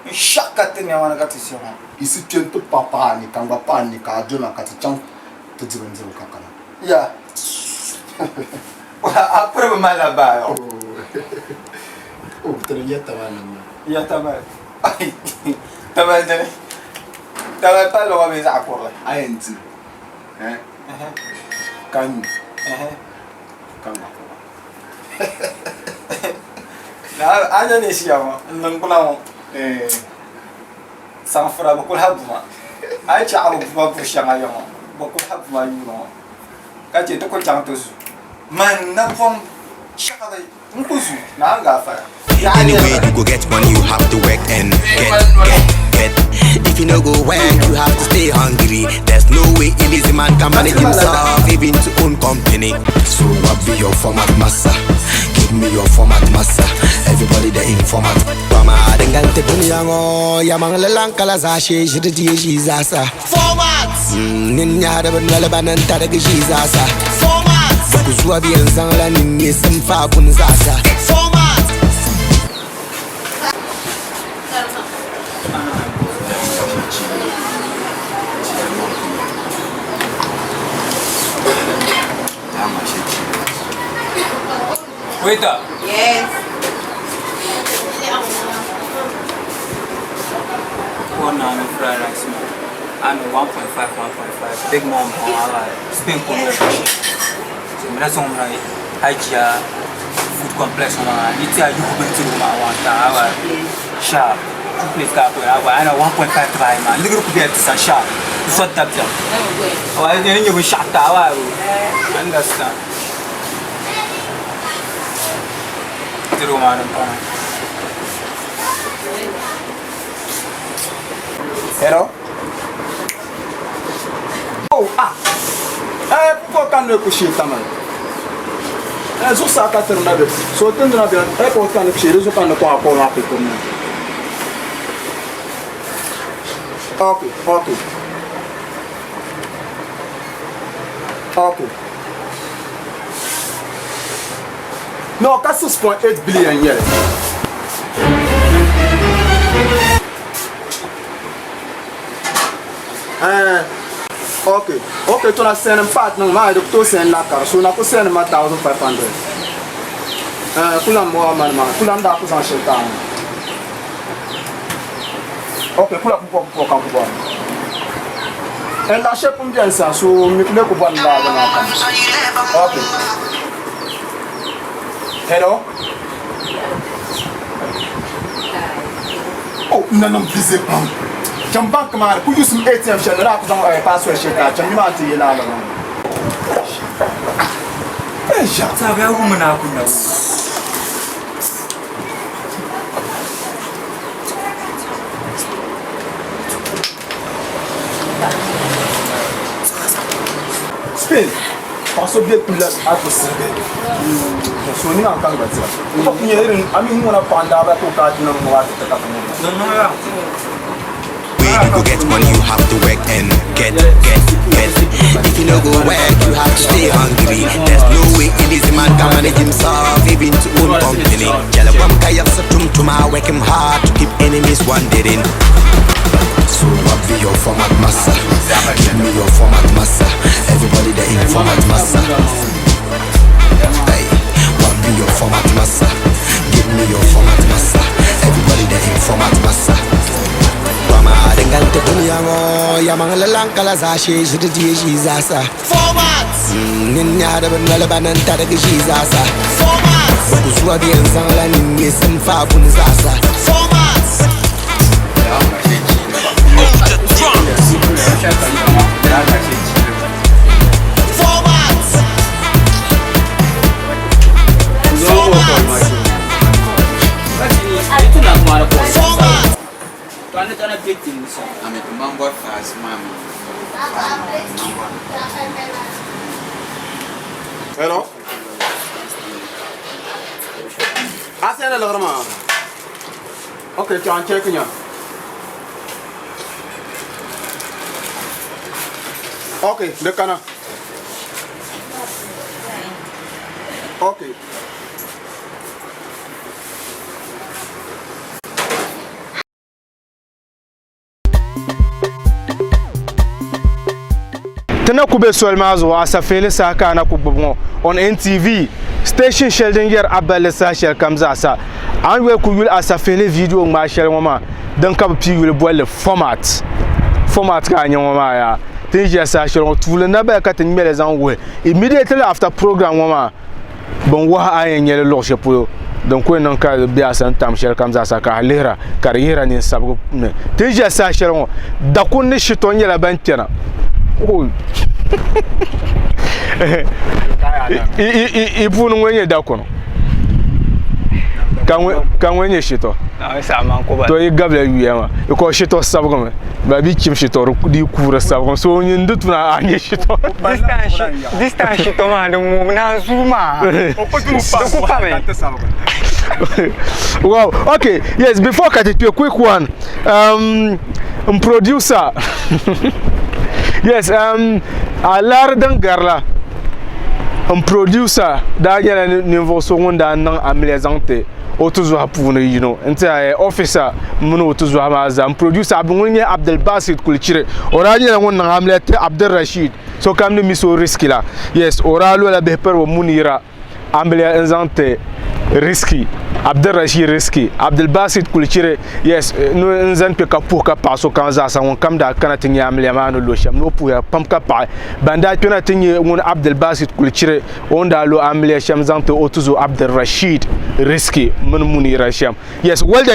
C: binshɛɣu ka ti nɛma ni ka ti chɛ ŋɔ.
Q: Yi si kpe nti pa paɣa ni ka n gba paɣa ni ka a doli ma ka ti chaŋ ti di bindirigu ka kana.
V: Ya! A piri bi malila baa yɔ.
D: O tiri ya tabali nim maa.
V: Ya tabali. Tabali dini. Tabali palli ŋɔ bee zaɣ kurili?
D: A yɛn di eh ka nyu ka ŋma kuɣa.
V: A nya ni ʒiya ŋɔ n niŋgbuna ŋɔ saŋfura bi kuli ha buma a yi chaɣ bi buma buri shɛŋa ya ŋɔ bi kuli ha buma yuuni ŋɔ ka chɛ ti ku chaŋ ti zu man napɔŋ shɛɣili n ku zu naan gaafara.
A: Anyway, you go get money, you have to work and get, get, get. If you no go work, you have to stay hungry. There's no way a lazy man can manage himself, even to own company. So what be your format, massa? Give me your format, massa. Everybody the informat. Mama, dingante dunia ngo, yamang lelang kala zashe, jidi jizasa. Format. Ninya da ban lalaban ta daga jizasa. Format. Kuzuwa biyan zangla ninye simfa bun zasa. Format.
S: Waiter.
O: Yes.
S: One naan fried rice man. And 1.5, 1.5. Big mom, ala spin ko mo. So me that's on right. Hajia food complex ma. Ni ti ayu ko bentu ma wa ta awa. Sharp. Two plates ka ko awa. Ana 1.5 try ma. Ligru ku bi sa sharp. So tap jam. Awa ni ni sharp ta awa. Understand. Zero man pa.
N: Hello? Oh, ah! Eh, pukɔ ka ni ku shee tamali. Eh, zuɣusaa ka tiri na be. So ti ni na be airport ka ni ku shee di zuɣu ka ni kɔŋ a call maa ku kum na. Okay, okay. Okay. No, ka 6.8 billion nyɛli. Eh, okay. Okay, to na send part niŋ maa di ku tooi send la kari so na ku send ma 1500. Eh, kulam mo mani maa, kulam daa ku zaŋ shɛli taai. Okay, kula ku bɔbi bɔ ka ku bɔri. En la shɛli pun bɛni sa so mi ku lee ku bɔri laa maa kam. Okay. Hello? Oh, n na niŋ busy pam. Cham bank maa ni ku yusim ATM shɛli ni daa ku zaŋ password shɛli ti a cham nimaa ti ye lala maa. Eja.
S: Sabi ya wumi na ku na.
N: Spain paɣa so bɛ kuli a ku sirigi so ni maa kan gba dira ka ku nyɛ irin a mi ŋuna paɣa n daa ba ka o ka ti niŋ ŋɔ ti ka ti ŋɔ
A: Way you go get money, you have to work and get, get, get. If you no go work, you have to stay hungry. There's no way a lazy man can manage himself, even to own company. Jalawam kayap sa tum tuma, work him hard to keep enemies wondering. So what be your format, massa? Give me your format, massa. Everybody the informat, massa. Hey, what be your format, massa? Give me your format, massa. Everybody the informat, massa. Mama, dingante dunia ngo, yamang lelang kala zashe, jidi di zasa. Format. Ninya da ban lalaban nan ta daga shi zasa. Format. Ku zuwa biyan zangla ninye sun fa bun zasa. Format. Format.
N: Hello? A send liɣiri maa? Okay, to an check nya. Okay, di kana. Okay. Ti na ku be soli maa zuɣu Asafeeli saha ka a na ku gbubi ŋɔ on NTV. Station shɛli din yɛri a balli saha shɛli kam zaasa. A ni yoli ku yuli asafihili video ŋmaai shɛli ŋɔ maa din ka bɛ pii yuli bolli format. Format ka a nya ŋɔ maa yaa. Ti ni ʒiya saha shɛli ŋɔ tuuli nabaya ka ti ŋmɛ li zaŋ wuhi. Immediately after program ŋɔ maa bɛn wahi a ni yɛn nya li luɣ shɛli polo din ku yɛn niŋ ka di be a sani tam shɛli kam zaasa ka a lihira ka di yihira ninsabigi ni. Ti ni ʒiya saha shɛli ŋɔ dakun ni shitɔŋ nyɛla ban kpɛna. I puuni ŋuni nyɛ dakunu ka ŋuni nyɛ shitɔ? To yi gabila yuya maa because shitɔ sabigimi ba bi chim shitɔ di kuuri sabigimi so nyin di tuna a nyɛ shitɔ.
S: This time shitɔ maa di ŋum naanzuu maa di ku pami.
N: Wow, okay, yes, before ka ti kpe quick one, um, n producer yes, um, a laari din garila n producer daa nyɛla ninvuɣu so ŋun daa niŋ amiliya zaŋ ti o tuzɔhi puuni yino n tiɛha officer mini o tuzɔhi maa zaa n producer ŋun nyɛ Abdulbasit Kulichiri o daa nyɛla ŋun niŋ amiliya ti Abdulrasheed sokam ni mi so riski la yes o daa lola bihi piriba Munira amiliya n zaŋ ti riski Abdulrasheed riski Abdulbasit Kulichiri yes n zani kpe ka puhi ka paɣi sokam zaasa ŋun kam daa kana ti nyɛ amiliya maa ni lo shɛm ni o puhiya pam ka paɣi ban daa kpena ti nyɛ ŋun Abdulbasit Kulichiri o ni daa lo amiliya shɛm zaŋ ti o tuzo Abdulrasheed Riski mini Munira shɛm. Yes, Welda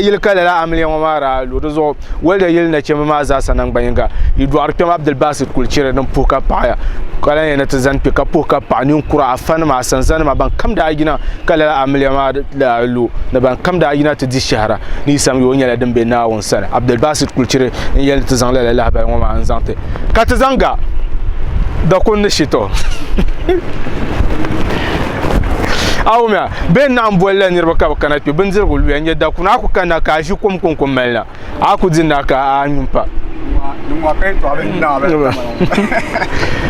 N: yili ka lala amiliya ŋɔ maa daa lo, di zuɣu Welda yili nachimba maa zaasa naŋgbanyinga yi dɔɣiri kpɛm Abdulbasit Kulichiri din puhi ka paɣiya ka lahi yɛn ni ti zani kpe ka puhi ka paɣi ninkura, afanima, asanzanima ban kam daa yina ka lala amiliya maa daa lo ni ban kam daa yina ti di shɛhira ni yi samyoo nyɛla din be Naawuni sani. Abdulbasit Kulichiri n-yɛli ni ti zaŋ lala lahabali ŋɔ maa n-zaŋ ti ka ti zaŋ ga dakun ni shitɔ. A wumya, bɛ ni naɣim bolila niriba ka bɛ kana kpe bindirigu luya n-nyɛ dakuna, a ku kanna ka a ʒi kom kɔŋko m-mali na, a ku di na ka a nyu m-pa.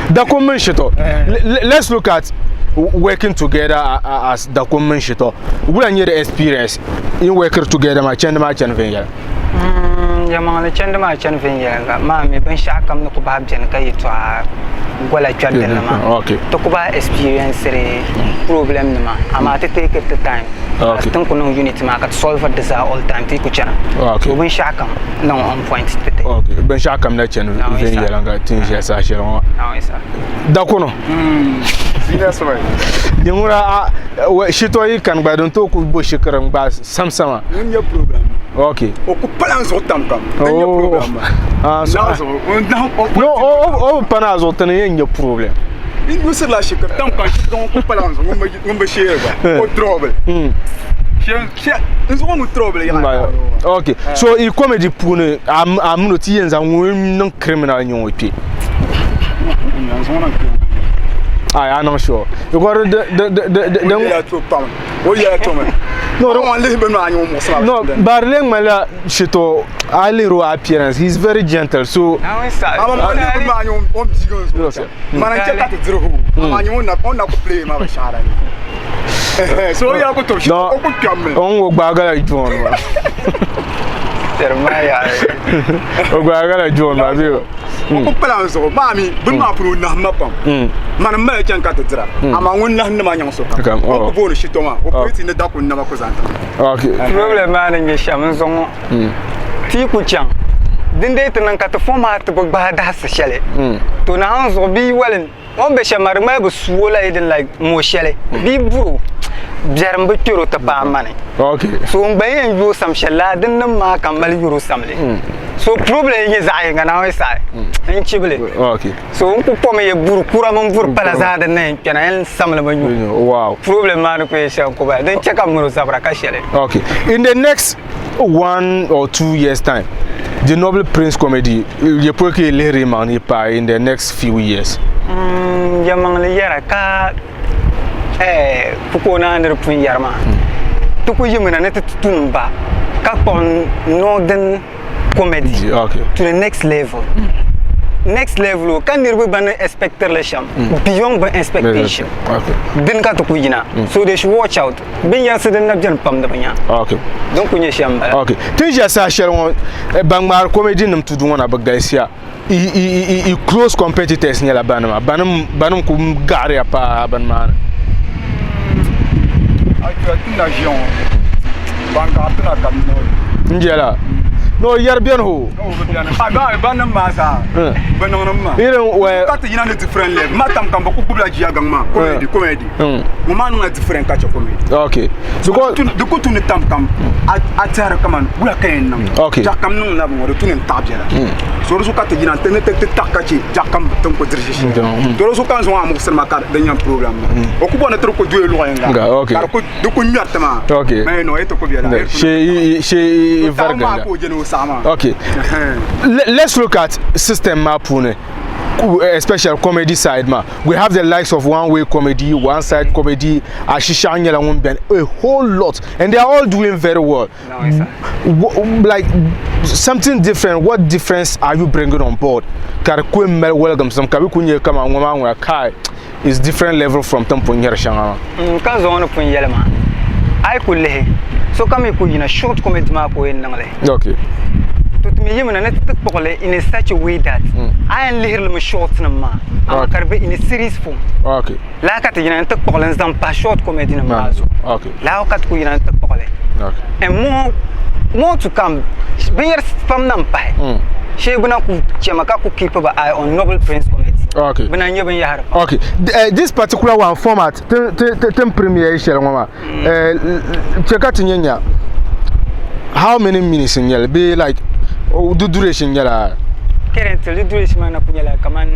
N: Dakun mini shitɔ. Let's look at working together as dakun mini shitɔ. Wula n-nyɛ di experience in working together maa chandi maa chani viɛnyɛla?
S: Yɛlimaŋli chandi maa chani viɛnyɛliŋga maa mi binshɛɣu kam ni ku bahi beni ka yɛtɔɣa gola kpɛri din ni maa ti ku bahi experienceri problem nima amaa ti take ti time as tin ku niŋ unit maa ka ti solviri di zaa all time ti yi ku chana so binshɛɣu kam niŋ on point ti ti.
N: Binshɛɣu kam na chani viɛnyɛliŋga ti ni ʒiya saha shɛli ŋɔ maa dakuno Di ŋuna shitɔ yi kani gba din tooi ku bo shikiri n-gbaai samsama.
Q: Ŋun nyɛ program
N: maa. Ok.
Q: O ku pala n zuɣu tam kam. Din nyɛ program maa. Naɣ zuɣu.
N: No, o bi pa naa zuɣu ti ni yɛn nyɛ problem.
Q: N yusirila shikiri tam kam shikiri ŋun ku pala n zuɣu ŋun bi sheeri gba o trouble. N zuɣu ŋun trouble yaɣa.
N: Ok. So i comedy puuni a mini o ti yɛn zaŋ ŋun niŋ criminal nyɛ ŋɔ kpe. Ai a niŋ sure. Because di di di di
Q: O yɛla to pam. O yɛla to mi.
N: No,
Q: no, lihi bɛ maa nyɛ ŋun muɣisira.
N: No, bari lee ŋmanila shito a lihiri o appearance, he is very gentle so.
Q: Ama ma lihi bɛ maa nyɛ o biigi n zuɣu. Mana n chɛ ka ti diri o. Ama nyɛ o na ku play ma binshɛɣu la ni. So o yɛla ku to shito o ku kpɛm mi.
N: O ŋun gbaagala John maa. O gbaagala John maa bee.
Q: O ku pala n zuɣu maa mi bini maa puuni o nahim ma pam. Mani m mali chani ka ti dira amaa ŋun nahim nima nyaŋ sokam. O ku booni shito maa o piri ti ni da ku nama ku zaŋ tiŋ.
S: Problem maa ni nyɛ shɛm n zuŋɔ ti yi ku chaŋ din dee ti niŋ ka ti fɔŋ maa ti bi gbaai dahisi shɛli to naawuni zuɣu bia walin o ni be shɛm maa di ŋmanila bɛ su o la even like mo shɛli bia buri o biɛrim bi kpɛri o ti paai mani so n gba yɛn yooi sam shɛli laa din nim maa ka m mali yuri o samli so problem nyɛ zaɣ yinga Naawuni saɣi n chibili so n ku pɔmi yɛ buri kura mini buri pala zaa din na yɛn kpɛna yɛn samli mi nyu problem maa ni ku yɛ shɛm ku bala din chɛ ka m mini o zabira ka shɛli.
N: Okay. In the next 1 or 2 years time, the Noble Prince comedy, ye pɔi ka yi lihiri yi maŋ ni yi paai in the next few years?
S: Yɛlimaŋli yɛra ka pukoo naa ni di pun yɛri maa ti ku yimina ni ti tum ba ka kpuɣi northern comedy to the next level. Next level o ka niriba gba ni expectiri li shɛm beyond bɛ expectation dini ka ti ku yina so they should watch out binyɛrisi din na beni pam di bi nya din ku nyɛ shɛm m-bala.
N: Ok. Ti ni ʒiya saha shɛli ŋɔ, ban ŋmaari comedy nim tudu ŋɔ na bɛ galisiya. I close competitors nyɛla banima? Banim ku gaɣiriya paai bini maa ni?
Q: Ti na ʒiya ŋɔ ban gaɣa ti na ka niŋ.
N: N jɛla. No yɛri beni ho.
Q: No bi beni. A ba ba nim maa zaa. Bi niŋ nim maa.
N: Irin wɛ.
Q: Ka ti yina ni different level. Ma tam kam bi ku gbubila jia gaŋ maa. Comedy comedy. Ŋun maa niŋla different ka chɛ comedy.
N: Okay.
Q: Because di ku tu ni tam kam a tɛhiri kaman wula ka yɛn niŋ.
N: Okay.
Q: Jaɣu kam niŋ la ŋɔ di tu ni n taɣi biɛla. So di zuɣu ka ti yina ni ti taɣi ka chɛ jaɣu kam ti ni ku diri ʒi shɛli. To di zuɣu ka n zaŋ a muɣisiri ma ka di nyɛ program maa. O ku bɔri ni ti di ku doya luɣ yinga.
N: Okay.
Q: Ka di ku ŋmɛri ti maa.
N: Okay.
Q: Mɛ no ti ku biɛla.
N: Shee shee
Q: Taɣi maa ka o je ni o saɣi maa.
N: Okay. Let's look at system maa puuni. Especially comedy side maa. We have the likes of one way comedy, one side comedy, Ashishaɣu nyɛla ŋun beni a whole lot and they are all doing very well. Like something different, what difference are you bringing on board? Ka di ku mali waligimsim ka bɛ ku nyɛ kaman ŋɔ maa ŋuna kai is different level from tin pun nyɛri shɛŋa maa.
S: Ka zuŋɔ ni pun yɛli maa, a yi ku lihi sokam yi ku yina short comedy maa ka o yɛn niŋ li.
N: Okay.
S: To ti mi yimina ni ti ti kpuɣi li in a such a way that a yɛn lihiri li mi short nim maa amaa ka di be in a series form.
N: Okay.
S: Lala ka ti yina ni ti kpuɣi li n-zaŋ pahi short comedy nim maa zuɣu.
N: Okay.
S: Lala ka ti ku yina ni ti kpuɣi li.
N: Okay.
S: And more, more to come, binyɛri pam na m-pahi. Shee bɛ na ku chɛmi ka ku keep bɛ eye on Noble Prince comedy.
N: Okay.
S: Bɛ na n-nyɛ binyɛhiri pam.
N: Okay. This particular one format, tin premiere shɛli ŋɔ maa, chɛ ka ti nyɛ nya how many minutes n-nyɛ li bee like di duration nyɛla?
S: Currently di duration maa na ku nyɛla kaman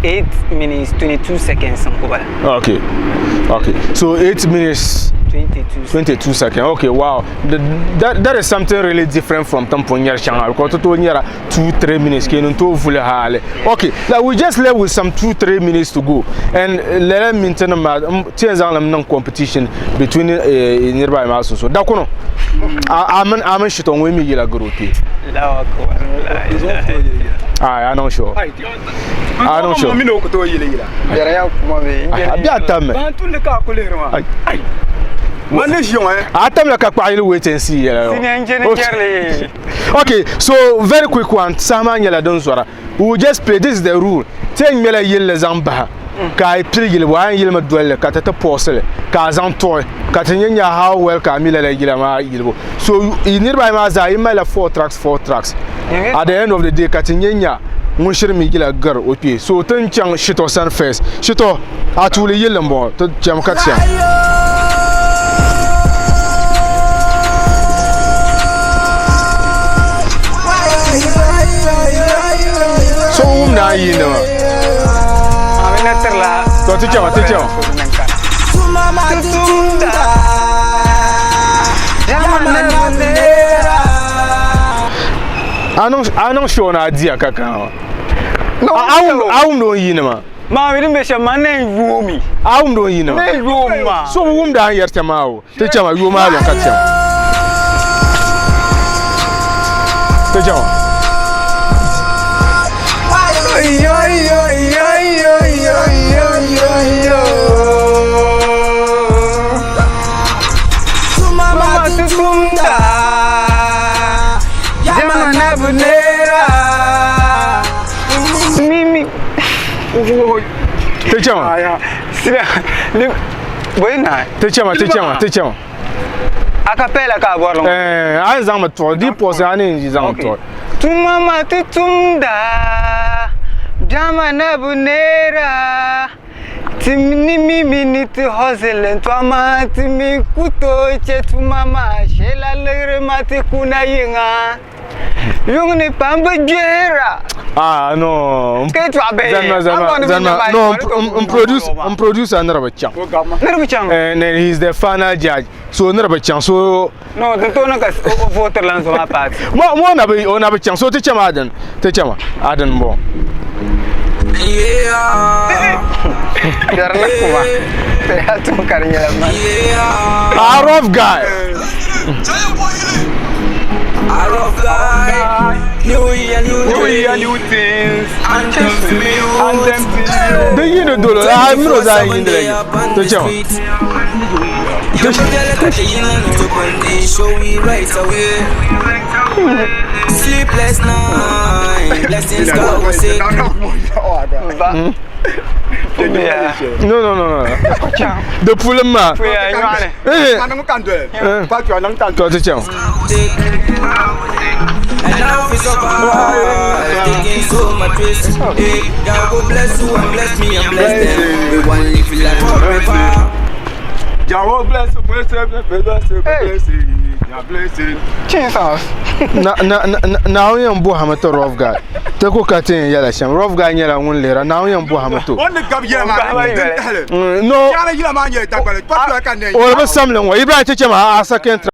S: 8 minutes 22 seconds n-ku bala.
N: Okay. Okay. So 8 minutes
S: 22
N: 22 seconds. Okay, wow. That is something really different from tin pun nyɛri shɛŋa because ti tooi nyɛra 2-3 minutes ka ni tooi vuli hali. Okay, like we just left with some 2-3 minutes to go and lala minti nim maa ti yɛn zaŋ limi niŋ competition between niriba ayi maa sunsuuni. Dakuno, a mini shitɔŋ ŋun mi yila gari o kpee. Ayi, a niŋ sure. A niŋ sure. A bɛ a tammi. A tamla ka kpaɣa yili wait and see yɛla. Okay, so very quick one. Saha maa nyɛla din zɔra. We will just play. This is the rule. Ti yɛn ŋmɛla yilli zaŋ bahi ka a pili yilibu a yɛn yilimi doli li ka ti ti pause li ka a zaŋ tuɣi ka ti nyɛ nya how well ka a mi lala yila maa yilibu. So niriba ayi maa zaa yi malila 4 tracks 4 tracks. At the end of the day ka ti nyɛ nya ŋun shiri mi yila gari o kpee. So ti ni chaŋ Shito sani first. Shito, a tuuli yilli m-bɔŋɔ. Ti chami ka ti chaŋ. So wumdi a ni yiindi maa. To ti chama, ti chama. A niŋ sure ni a diya ka kana maa. A wumdi o ni yiindi maa.
S: Maa mi din be shɛm maa, n na yɛn yoomi.
N: A wumdi o ni yiindi maa.
S: N na yɛn yoomi maa.
N: So bi wumdi a ni yɛri shɛm maa o. Ti chama, yooi maa lɔŋ ka ti chama. Ti chama. Ti chama. Ti chama, ti chama, ti chama.
S: A cappella ka a bɔri li ŋɔ?
N: Eh, a ni zaŋmi tuɣi, di pɔsi a ni zaŋmi tuɣi.
S: Tuma ma ti tumda, jama na bu neera. Ti ni mi mi ni ti hustle n-to amaa ti mi ku tooi che tuma maa shee la liɣiri ma ti kuna yiŋa. Yuŋ ni pam bi gbihira.
N: Ah no.
S: Ka yɛtɔɣa bihi.
N: Zanima zanima zanima no n produce n producer niriba chaŋ.
S: Niriba chaŋ.
N: And then he's the final judge so niriba chaŋ so.
S: No din tooi niŋ ka o voter lan zo maa party.
N: Mo mo na bi o na bi chaŋ so ti chama adin ti chama adin bɔ.
S: Biɛri ni kuma. Ti tum ka di nyɛla man.
N: A rough guy.
M: A rough guy. New year, new,
Q: new year, new things.
M: Anthem to me,
Q: anthem to you.
N: Di yi ni dolo, a mini o zaa yi ni ti chama.
M: Show we right away. Sleepless night, blessings God will say.
N: No, no, no, no. Di pulim maa. To ti chaŋ.
E: And now we survive, taking so much risk. Hey, God go bless you and bless me and bless them. We want live life forever.
Q: Jah bless you, bless you, bless you, bless you, Jah bless you.
N: Na na na Naawuni yɛn bɔhimi ti rough guy. Ti ku ka ti yɛn yɛla shɛm. Rough guy nyɛla ŋun lihira. Naawuni yɛn bɔhimi ti o.
Q: O ni gabi yɛla maa din tahili.
N: No.
Q: Yaara yila maa nyɛla dagbali. Kpatula ka nɛ.
N: O bi samli ŋɔ. Ibrahim ti chɛma a second try.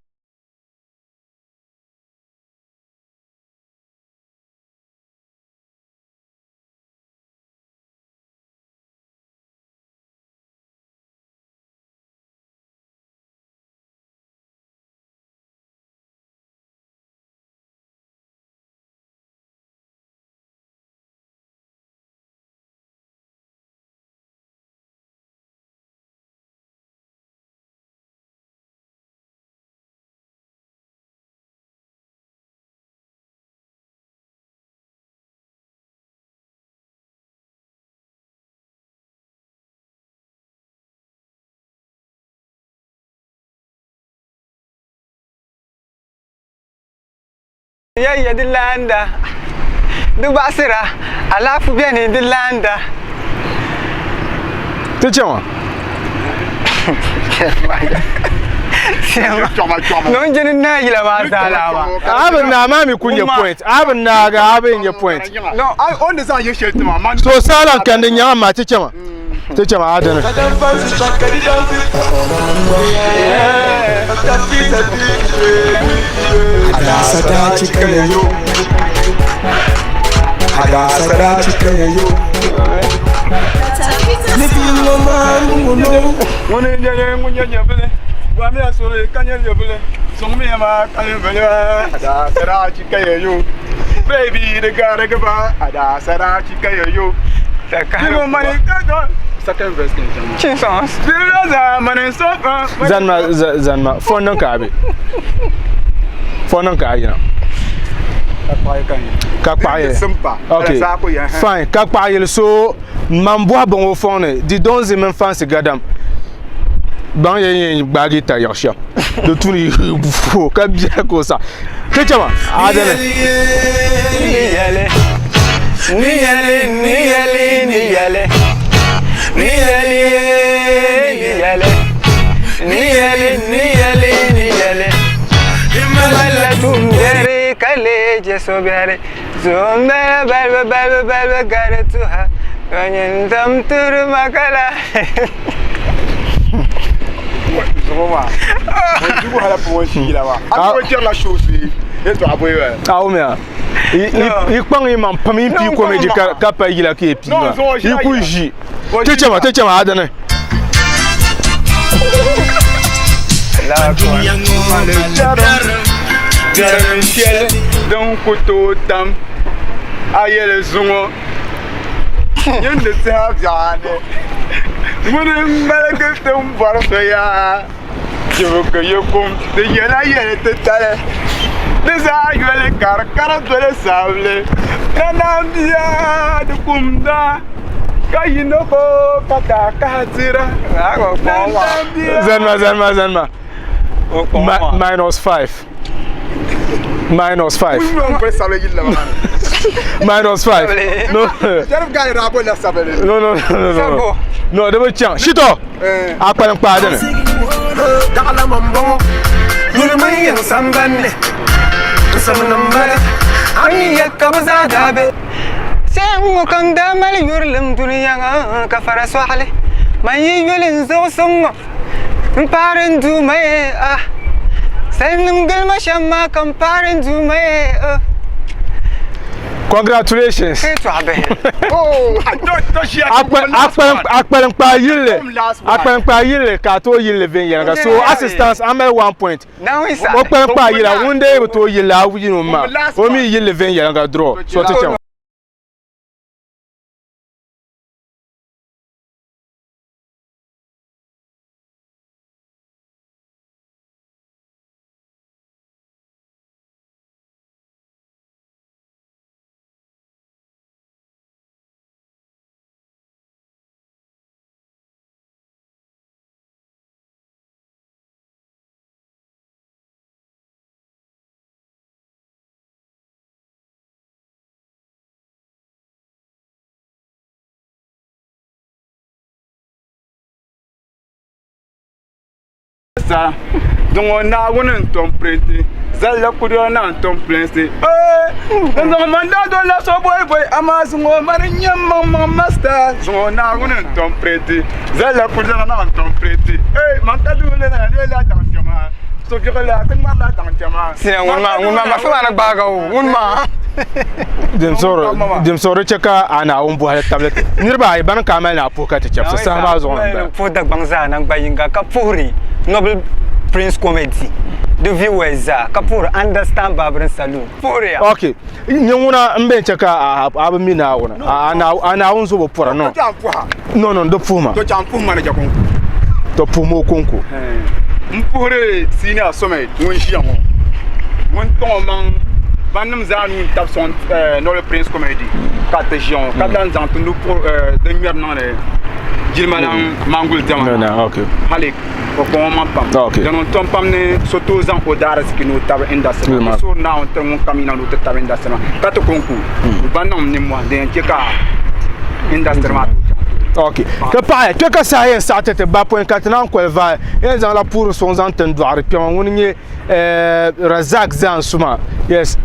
S: Yaya di laanda di baɣasira alaafee beni di laanda.
N: Ti chaŋ
S: No n jini naa yila maa zaa laa maa.
N: A bi naai maa mi ku nyɛ point. A bi naagi a bi nyɛ point.
Q: No, o ni zaŋ yɛ shɛli ti ma.
N: So saalan kan di nyaŋ maa ti chama. Ti chama a dini.
M: Adasa cika yayo. Adasa cika yayo.
Q: Ŋuni n nyɛ ŋun nyɛ nyɛvili Gɔmiya suri ka nyɛ nyɛvili Suŋmiya maa ka nyɛvili Adasara chika yayo. Baby di gari gaba Adasara chika yayo. Dino mani ka Second verse kan chama.
S: Chinsos.
Q: Dino zamani sofa.
N: Zanma zanma phone niŋ ka a be. Phone niŋ ka a yina. Ka kpaɣa yili. Okay. Fine. Ka kpaɣa yili so man bɔhi bɔŋɔ o fɔŋ ni di donzi mini fansi gadam. Baŋ yɛn yɛn gbaagi ta yaɣ shɛm. Di tuni fo ka biɛhi ka o sa. Ti chama a dini.
S: Ni yɛli ni yɛli ni yɛli ni yɛli ni yɛli ni yɛli ni yɛli ni yɛli ni yɛli malila tumbiɛri ka lee je so biɛri zumbɛla balibu balibu balibu gari tuha ka nyin tam turi makala.
Q: Zuɣu maa. O jugu hala pun o shila maa. A ko chɛrila show si yɛltɔɣa bɔyi ba.
N: A wumiya. Yi kpaŋ yi maŋ pam yi pii comedy ka pa yila ka yi pii maa. Yi ku ʒi. Ti chama ti chama a dini.
Q: Biɛrim shɛli din ku tooi tam a yɛli zuŋɔ nyin di tiha biɛɣuni ŋuni n-ŋmaligi ti m-bɔri so yaa Jibuki yi kum di nyɛla yɛli titali di zaa yoli ka di kari doli sabili Nanambia di kumda ka yino ko ka taakaha dira Nanambia
N: Zanima zanima zanima. -5. -5. -5. No. No, no, no, no, no. No, di bi chaŋ. Shito! A kpalim kpaa dini.
M: Daɣalama m-bɔŋɔ Yuli mini yiŋ sambani ni n simnim m-bala A mi ya ka bɛ zaa daa be
S: Saha ŋɔ ka n daa mali yurilim dunia ŋɔ ka fara sɔɣili Man yi yuli n zuɣusuŋ ŋɔ m paari n Duuma ye ah Salinim gili ma shɛm maa ka m paari n Duuma ye oh.
N: Congratulations. A kpalim kpaa yilli a kpalim kpaa yilli ka a tooi yilli viɛnyɛliŋga so assistance a mali 1 point o kpalim kpaa yila ŋun dee bi tooi yilli a yino maa o mi yilli viɛnyɛliŋga draw so ti chaŋ.
Q: masta. Zuŋɔ Naawuni n tom pirinti zalla kudura na n tom pilinsi. Ee! Zuŋɔ man daa dolila so boi boi amaa zuŋɔ mani n nyɛ m maŋmaŋ masta. Zuŋɔ Naawuni n tom pirinti zalla kudura na n tom pirinti. Ee! Man ka duu ni na leela daŋ kpɛma. So biɣila ti ŋmarila daŋ kpɛma.
J: Sina ŋun maa ŋun maa mafi maa ni gbaaga o ŋun maa.
N: Dim suɣuri chɛ ka a Naawuni bɔhili tabili ti niriba ayi bani ka a mali ni a puhi ka ti chɛbisi saha maa zuɣu m-bala.
J: Puhi Dagbaŋ zaa naŋgban yiŋga ka puhiri Noble Prince Comedy di viewers zaa ka puhiri Understand Barbering Saloon. Puhiri ya.
N: Ok, nyɛ ŋuna m bɛn chɛ ka a bi mi Naawuni, a Naawuni zo bi pɔra, no. No, no, di puhi ma.
Q: To chaŋ puhi ma ni jakonko.
N: To puhimi o konko.
Q: M puhiri Senior Summit ŋun ʒiya ŋɔ, ŋun tɔŋ o maŋ bannim zaa nuu n-tabi sɔŋ Noble Prince Comedy ka ti ʒiya ŋɔ, ka lan zaŋ ti nu puɣi din ŋmɛri niŋdi jilima lan Manguli diɛma na hali o kpaŋ o maŋ pam. Dini n tom pam ni so tooi zaŋ o daariziki ni o tabi industry maa. Ti suhiri Naawuni tiri ŋun kam yina ni o ti tabi industry maa ka ti konko gba niŋ nimmohi din yɛn che ka industry maa tooi chaŋ tooni.
N: Ok. Ti paɣiya, kpe ka saha yɛn saɣi ti ti ba pɔi ka ti naan koli vaai. Yɛn zaŋla puuri suŋ zaŋ ti n dɔɣiri kpɛma ŋuni n-nyɛ Razak Zaansuma. Yes.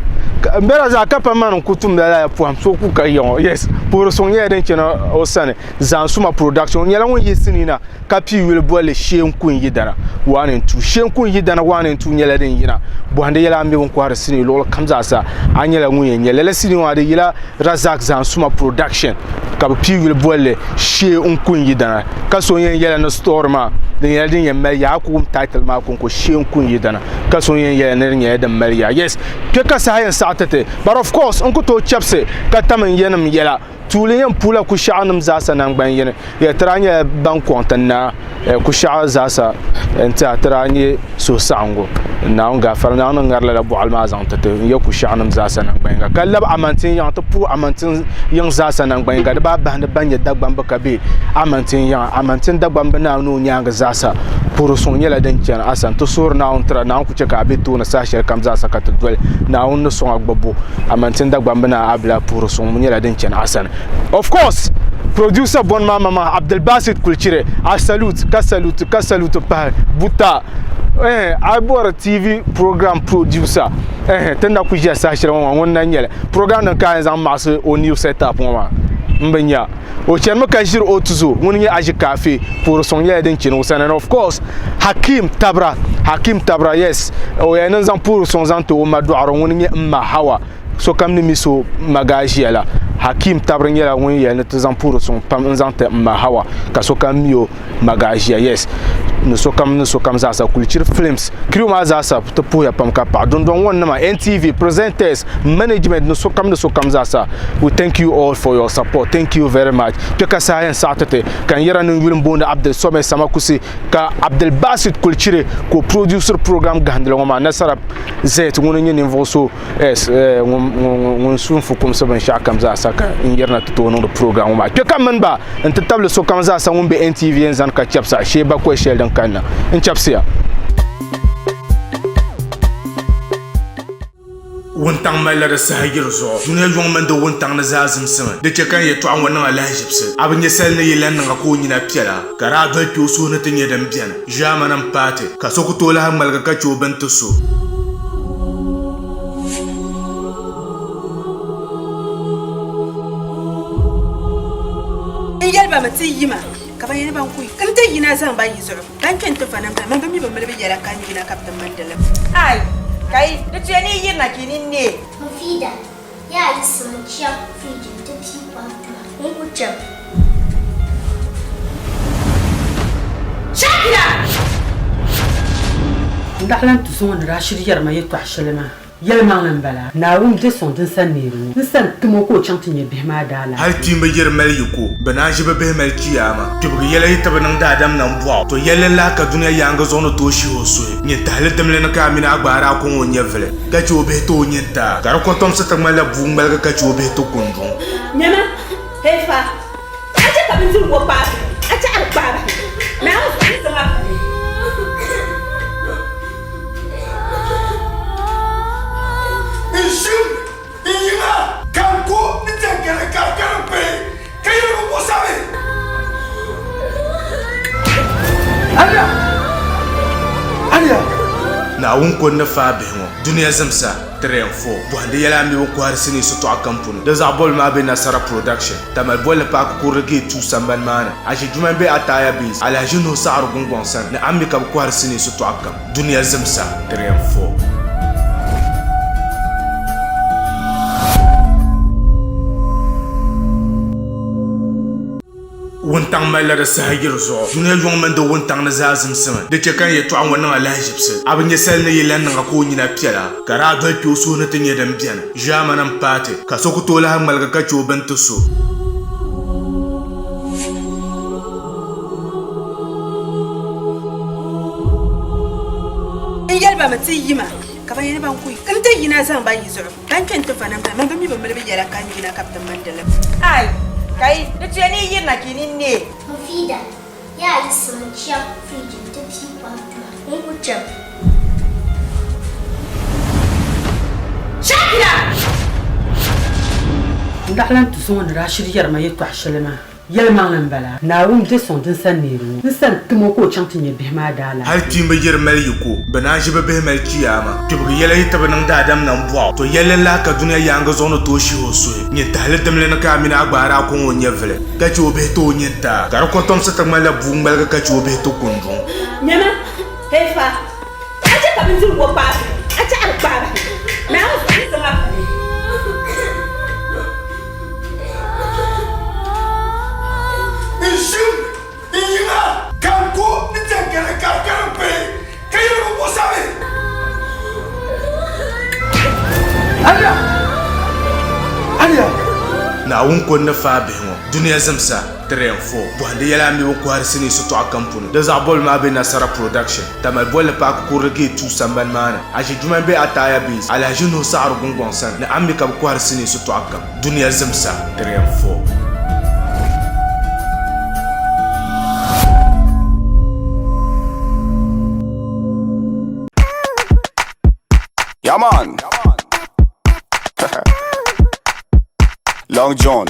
N: M be Razak ka pa mani n-ku tumdi lala pɔhim so ku ka ya ŋɔ. Yes. Puuri suŋ nyɛla din chani o sani. Zaansuma Production. O nyɛla ŋun yihi sinii na ka pii yuli bolli Shee N-Ku N-Yidana 1 and 2. Shee N-Ku N-Yidana 1 and 2 nyɛla din yina bɔhindi yɛla a ni be bini kɔhiri sinii luɣili kam zaasa a nyɛla ŋun yɛn nya lala sinii ŋɔ a di yila Razak Zaansuma Production ka bɛ pii yuli bolli Shee N-Ku N-Yidana ka so yɛn yɛla ni story maa di nyɛla din yɛn mali yaa a ku wum title maa kɔŋko Shee N-Ku N-Yidana ka so yɛn yɛla ni di nyɛla din mali yaa yes kpe ka saha yɛn saɣi ti ti but of course n ku tooi chɛbisi ka tam n yɛnim yɛla Tuuli yɛn puula Kushiɛɣu nim zaasa nangban yini. Ya ti daa nyɛla ban kɔŋ ti naa Kushiɛɣu zaasa n-ti a ti daa nyɛ suhusaɣiŋgu. Naawuni gaafara Naawuni ni ŋari lala bɔɣili maa zaŋ ti ti n-yɛ Kushiɛɣu nim zaasa nangban yiŋga ka labi Amantin yiŋa ti puhi Amantin yiŋ zaasa nangban yiŋga di baa bahindi ban nyɛ Dagbamba ka be Amantin yiŋa. Amantin Dagbamba naa ni o nyaaŋa zaasa puhiri suŋ nyɛla din chani a sani. Ti suhiri Naawuni tira Naawuni ku chɛ ka a be tooni saha shɛli kam zaasa ka ti doli Naawuni ni sɔŋ a gbubbu. Amantin Dagbamba naa Abila puhiri suŋ nyɛla din chani a sani. Of course, producer bɔni maa mama Abdulbasit Kulchire, a salute ka salute ka salute pahi buta. Eh, a bɔri TV program producer. Eh, ti na ku ʒiya saha shɛli ŋɔ maa ŋun na nyɛli. Program din ka a yɛn zaŋ maɣisi o new setup ŋɔ maa m bi nya. O chanimi ka ʒiri o tuzo ŋuni nyɛ Aji Kaafe puhiri suŋ nyɛla din chani o sani and of course Hakim Tabra, Hakim Tabra yes, o yɛn ni zaŋ puhiri suŋ zaŋ ti o ma dɔɣiro ŋuni nyɛ m ma Hawa. Sokam ni mi so Magaʒia la, Hakim Tabiri nyɛla ŋun yɛli ni ti zaŋ puhiri suŋ pam n-zaŋ ti m ma Hawa ka sokam mi o Magaʒia. Yes, ni sokam ni sokam zaasa Kulichiri Films crew maa zaasa ti puhiya pam ka paɣi dundɔŋ ŋɔ nima, NTV, presenters, management ni sokam ni sokam zaasa. We thank you all for your support. Thank you very much. Kpe ka saha yɛn saɣi ti ti ka n yɛra ni n yuli m-booni Abdul Somɛ Samakusi ka Abdulbasit Kulichiri ka o produceri program gahindili ŋɔ maa Nasara Zet ŋuni n-nyɛ ninvuɣ so ŋun su n fukumsi binshɛɣu kam zaasa ka n yirina ti tooi niŋdi program ŋɔ maa. Kpe ka m mini ba nti tabili sokam zaasa ŋun be NTV n zani ka chɛbisi shee bakɔi shɛli din kanna. N chɛbisiya.
B: Wuntaŋ malila di saha yiri zuɣu. Dunia yuŋ mini di wuntaŋ ni zaa zimsimi. Di chɛ ka n yɛtɔɣa ŋɔ niŋ alahiʒibisi. A bi nya sali ni yi lan niŋ a ka o nyina piɛla, ka daa doli kpe o suhu ni ti nya din beni. Ʒiɛmani m-paai ti, ka so ku tooi lahi ŋmaligi ka chɛ o bini ti so.
H: N yɛli ba mi ti yi ma, ka ban yɛli ban ku n ti yina zaŋ ba yi zuɣu, ban kpe n-ti va namda, man bi mi bi mali bɛ yɛla ka n yina ka bɛ ti mindi li.
O: Ai, ka yi di tuya ni yi yirina ka yi nini neei.
P: Mufida, Yaa yiɣisimi n-chaŋ firiji nti pii kom ti ma. N ku chaŋ.
G: Shakira! N daɣila n tuso ŋɔ ni daa shiri yɛri ma yɛtɔɣ shɛli maa. Yɛlimaŋli m-bala, Naawuni je sɔŋ din sani neeri ŋɔ. N sani tim o ka o chaŋ ti nya bihi maa daalahichi.
B: Hali kpiimba yi di mali yiko, bɛ naan ʒi bɛ bihi mali chiyaama. Kpibigi yɛla yi ti bi niŋ daadam nambɔɣu, to yɛlli n-lahi ka dunia yaaŋa zuɣu ni tooi shihi o suhi. Nyin tahili dimli ni ka a mini a gba a daa kɔŋ o nyɛvili, ka chɛ o bihi ti o nyintaa, ka di kɔtomsi ti ŋmanila bua ŋmaligi ka chɛ o bihi ti kunduŋ.
H: Nyama, hey fa, a chɛ ka bindirigu ŋɔ kpaai bahi, a chɛ a di kpaai bahi, Naawuni suhu ni zaŋ a bahi.
U: N ʒim n yiŋa ka n ku ni tɛŋkɛli ka di karim pahi ka yɛli bi muɣisami.
K: Naawuni ko n-ni faai bihi ŋɔ. Dunia zimsa, 3 and 4. Bɔhindi yɛla a mi bɛ kɔhiri sinii sitɔɣu kam puuni. Di zaɣ bɔbili maa be Nasara Production, Tamale bolli paaki kurili gate 2 sambani maa ni. Aʒi Jumani be Ataaya Base, Alhaji Nuhu Saɣiri Gungɔŋ sani ni a mi ka bɛ kɔhiri sinii sitɔɣu kam. Dunia zimsa, 3 and 4. Wuntaŋ malila di saha yiri zuɣu. Dunia yuŋ mini di wuntaŋ ni zaa zimsimi. Di chɛ ka n yɛtɔɣa ŋɔ niŋ a lahiʒibisi. A bi nya sali ni yi lan niŋ a ka o nyina piɛla, ka daa doli kpe o suhu ni ti nya din beni. Ʒiɛmani m-paai ti, ka so ku tooi lahi ŋmaligi ka chɛ o bini ti so.
H: N yɛli ba mi ti yi ma, ka ban yɛli ban ku n ti yina zaŋ ba yi zuɣu. Ban kpe n-ti va namda, man bi mi bɛ mali bɛ yɛla ka n yina ka bɛ ti mindi li.
O: Ai, ka yi di tuya ni yi yirina ka yi nini neei.
P: Mufida, Yaa yiɣisimi n-chaŋ firiji nti pii kom tuma. N ku chaŋ.
G: Shakira! N daɣila n tuso ŋɔ ni daa shiri yɛri ma yɛtɔɣ shɛli maa. Yɛlimaŋli m-bala, Naawuni be sɔŋ din sani neeri ŋɔ. N sani tim o ka o chaŋ ti nya bihi maa daalahichi.
K: Hal kpiimba yi di mali yiko, bɛ naan ʒi bɛ bihi mali chiyaama. Kpibigi yɛla yi ti bi niŋ daadam nambɔɣu, to yɛlli n-lahi ka dunia yaaŋa zuɣu ni tooi shihi o suhi. Nyintahili dimli ni ka a mini a gba a daa kɔŋ o nyɛvili, ka chɛ o bihi ti o nyintaa, ka di kɔtomsi ti ŋmanila bua ŋmaligi ka chɛ o bihi ti kunduŋ.
H: Nyama, hey fa, a chɛ ka bindirigu ŋɔ kpaai bahi, a chɛ a di kpaai bahi, Naawuni zuɣu ni zaŋ a pali.
U: N ʒim n yiŋa ka n ku ni tɛŋkɛli ka di karim pahi ka yɛli bi buɣisami.
K: Aliya! Aliya! Naawuni ko n-ni faai bihi ŋɔ dunia zimsa. 3 and 4 Bɔhindi yɛla a mi bɛ kɔhiri sinii sitɔɣu kam puuni. Di zaɣ bɔbili maa be Nasara Production, Tamale bolli paaki kurili gate 2 sambani maa ni. Aʒi Jumani be Ataaya Base, Alhaji Nuhu Saɣiri Gungɔŋ sani ni a mi ka bɛ kɔhiri sinii sitɔɣu kam. Dunia zimsa 3 and 4.
Q: Yeah, man. Long John.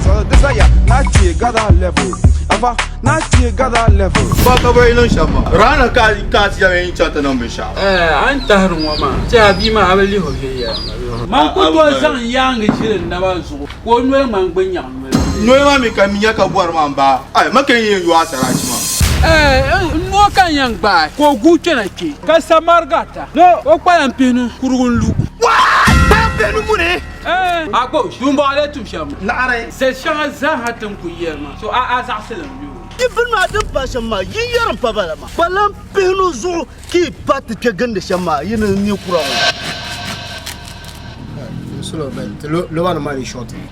R: So desire, na tie gather level. Ava, na tie gather level.
T: Ba ka bai niŋ shɛm maa. Rana ka ka ti yɛli n chaŋ ti niŋ binshɛɣu.
F: Eh, a ni tahiri ŋɔ maa, ti a bia maa a bi lihi o viɛnyɛliŋga. Man ku tooi zaŋ n yaaŋa ʒili n naba zuɣu ka o noli ŋmani gbunyaɣ noli.
T: Noli maa mi ka mi nya ka bɔri maa m-baa. Ai, ma ka n yɛn yo a saraachi maa.
F: Eh, n noo ka n yɛn gbaai ka o guui kpɛna kpe ka samariga ata ni o kpalan pihinu kurugu n-lu.
U: Kpalan pihinu muni?
F: Eh, a gba o dumbɔŋɔ lee tum shɛm.
U: Laɣiri.
F: Zali shɛŋa zaaha ti ni kul yɛri maa, so a zaɣisi li m-be o.
L: Yi bini maa din pa shɛm maa, yi yɛri m-pa bala maa. Kpalan pihinu zuɣu ka yi pa ti kpe gindi shɛm maa, yi ni nya kura ŋɔ.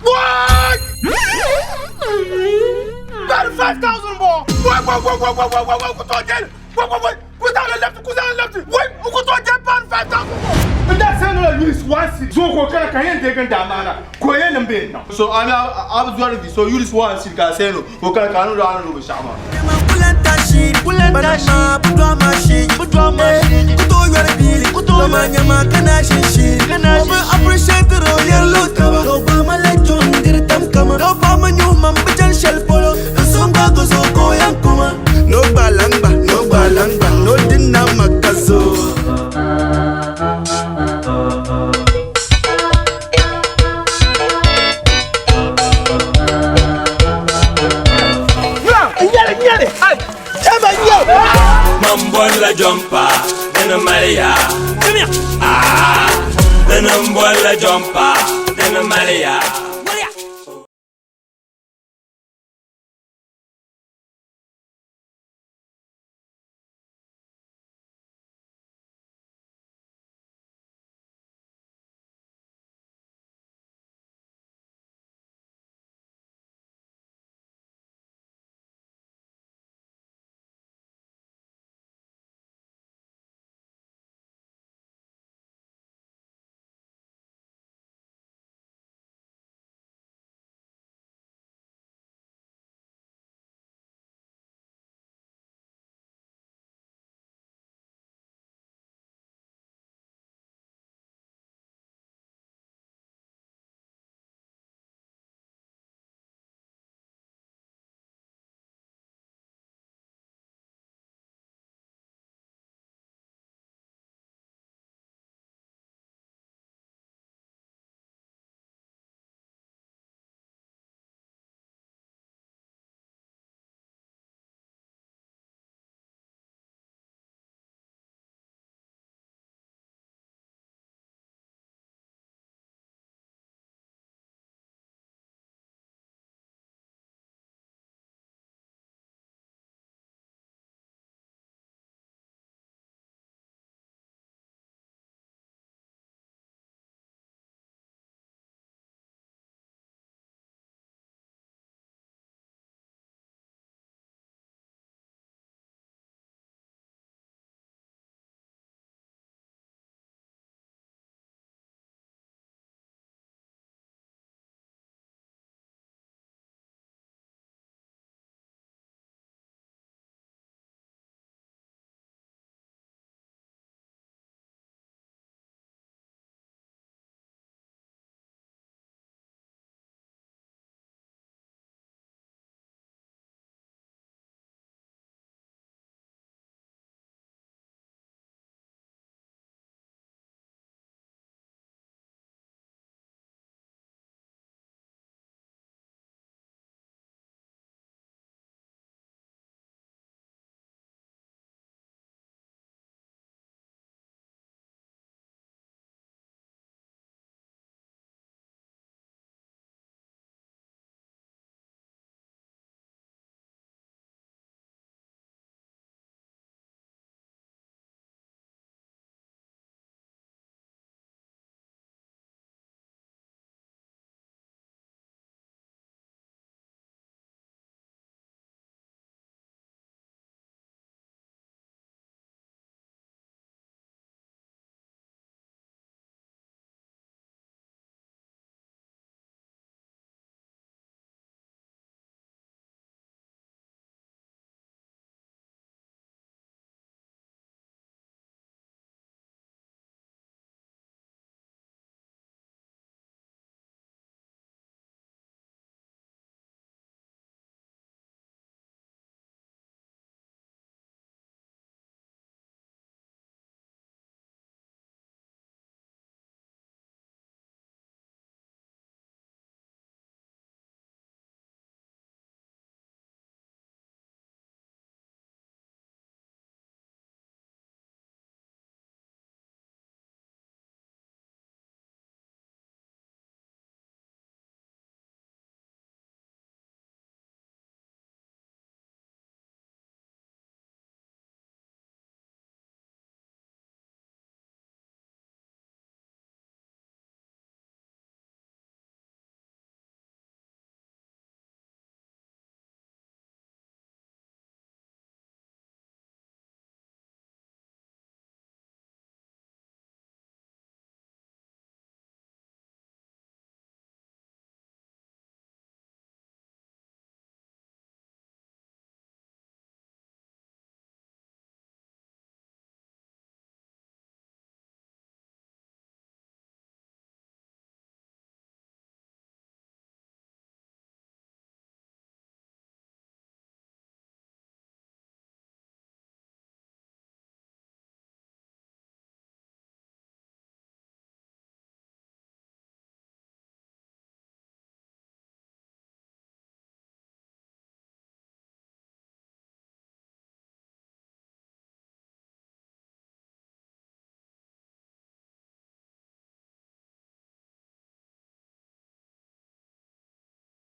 U: What? 35,000 bɔ. Wai wai wai wai wai wai wai wai ku tooi jɛli. Wai wai wai ku zaŋ li lɛfti ku zaŋ li lɛfti. Wai ku tooi jɛli pound 5,000 bɔ. N daa send la Yunis one cedi. Zuŋɔ ka o kana ka n yɛn deegi n daa maana ka o yɛn niŋ bee n niŋ.
T: So a mi a bi zɔri vi so Yunis one cedi ka a send o ka o kana ka a niŋdi o a ni niŋ binshɛɣu maa.
E: No balangba, no balangba, no dinna makazo.
B: Man bɔrila jɔmpa dini mali yaa. Ah, dini n bɔrila jɔmpa dini mali yaa.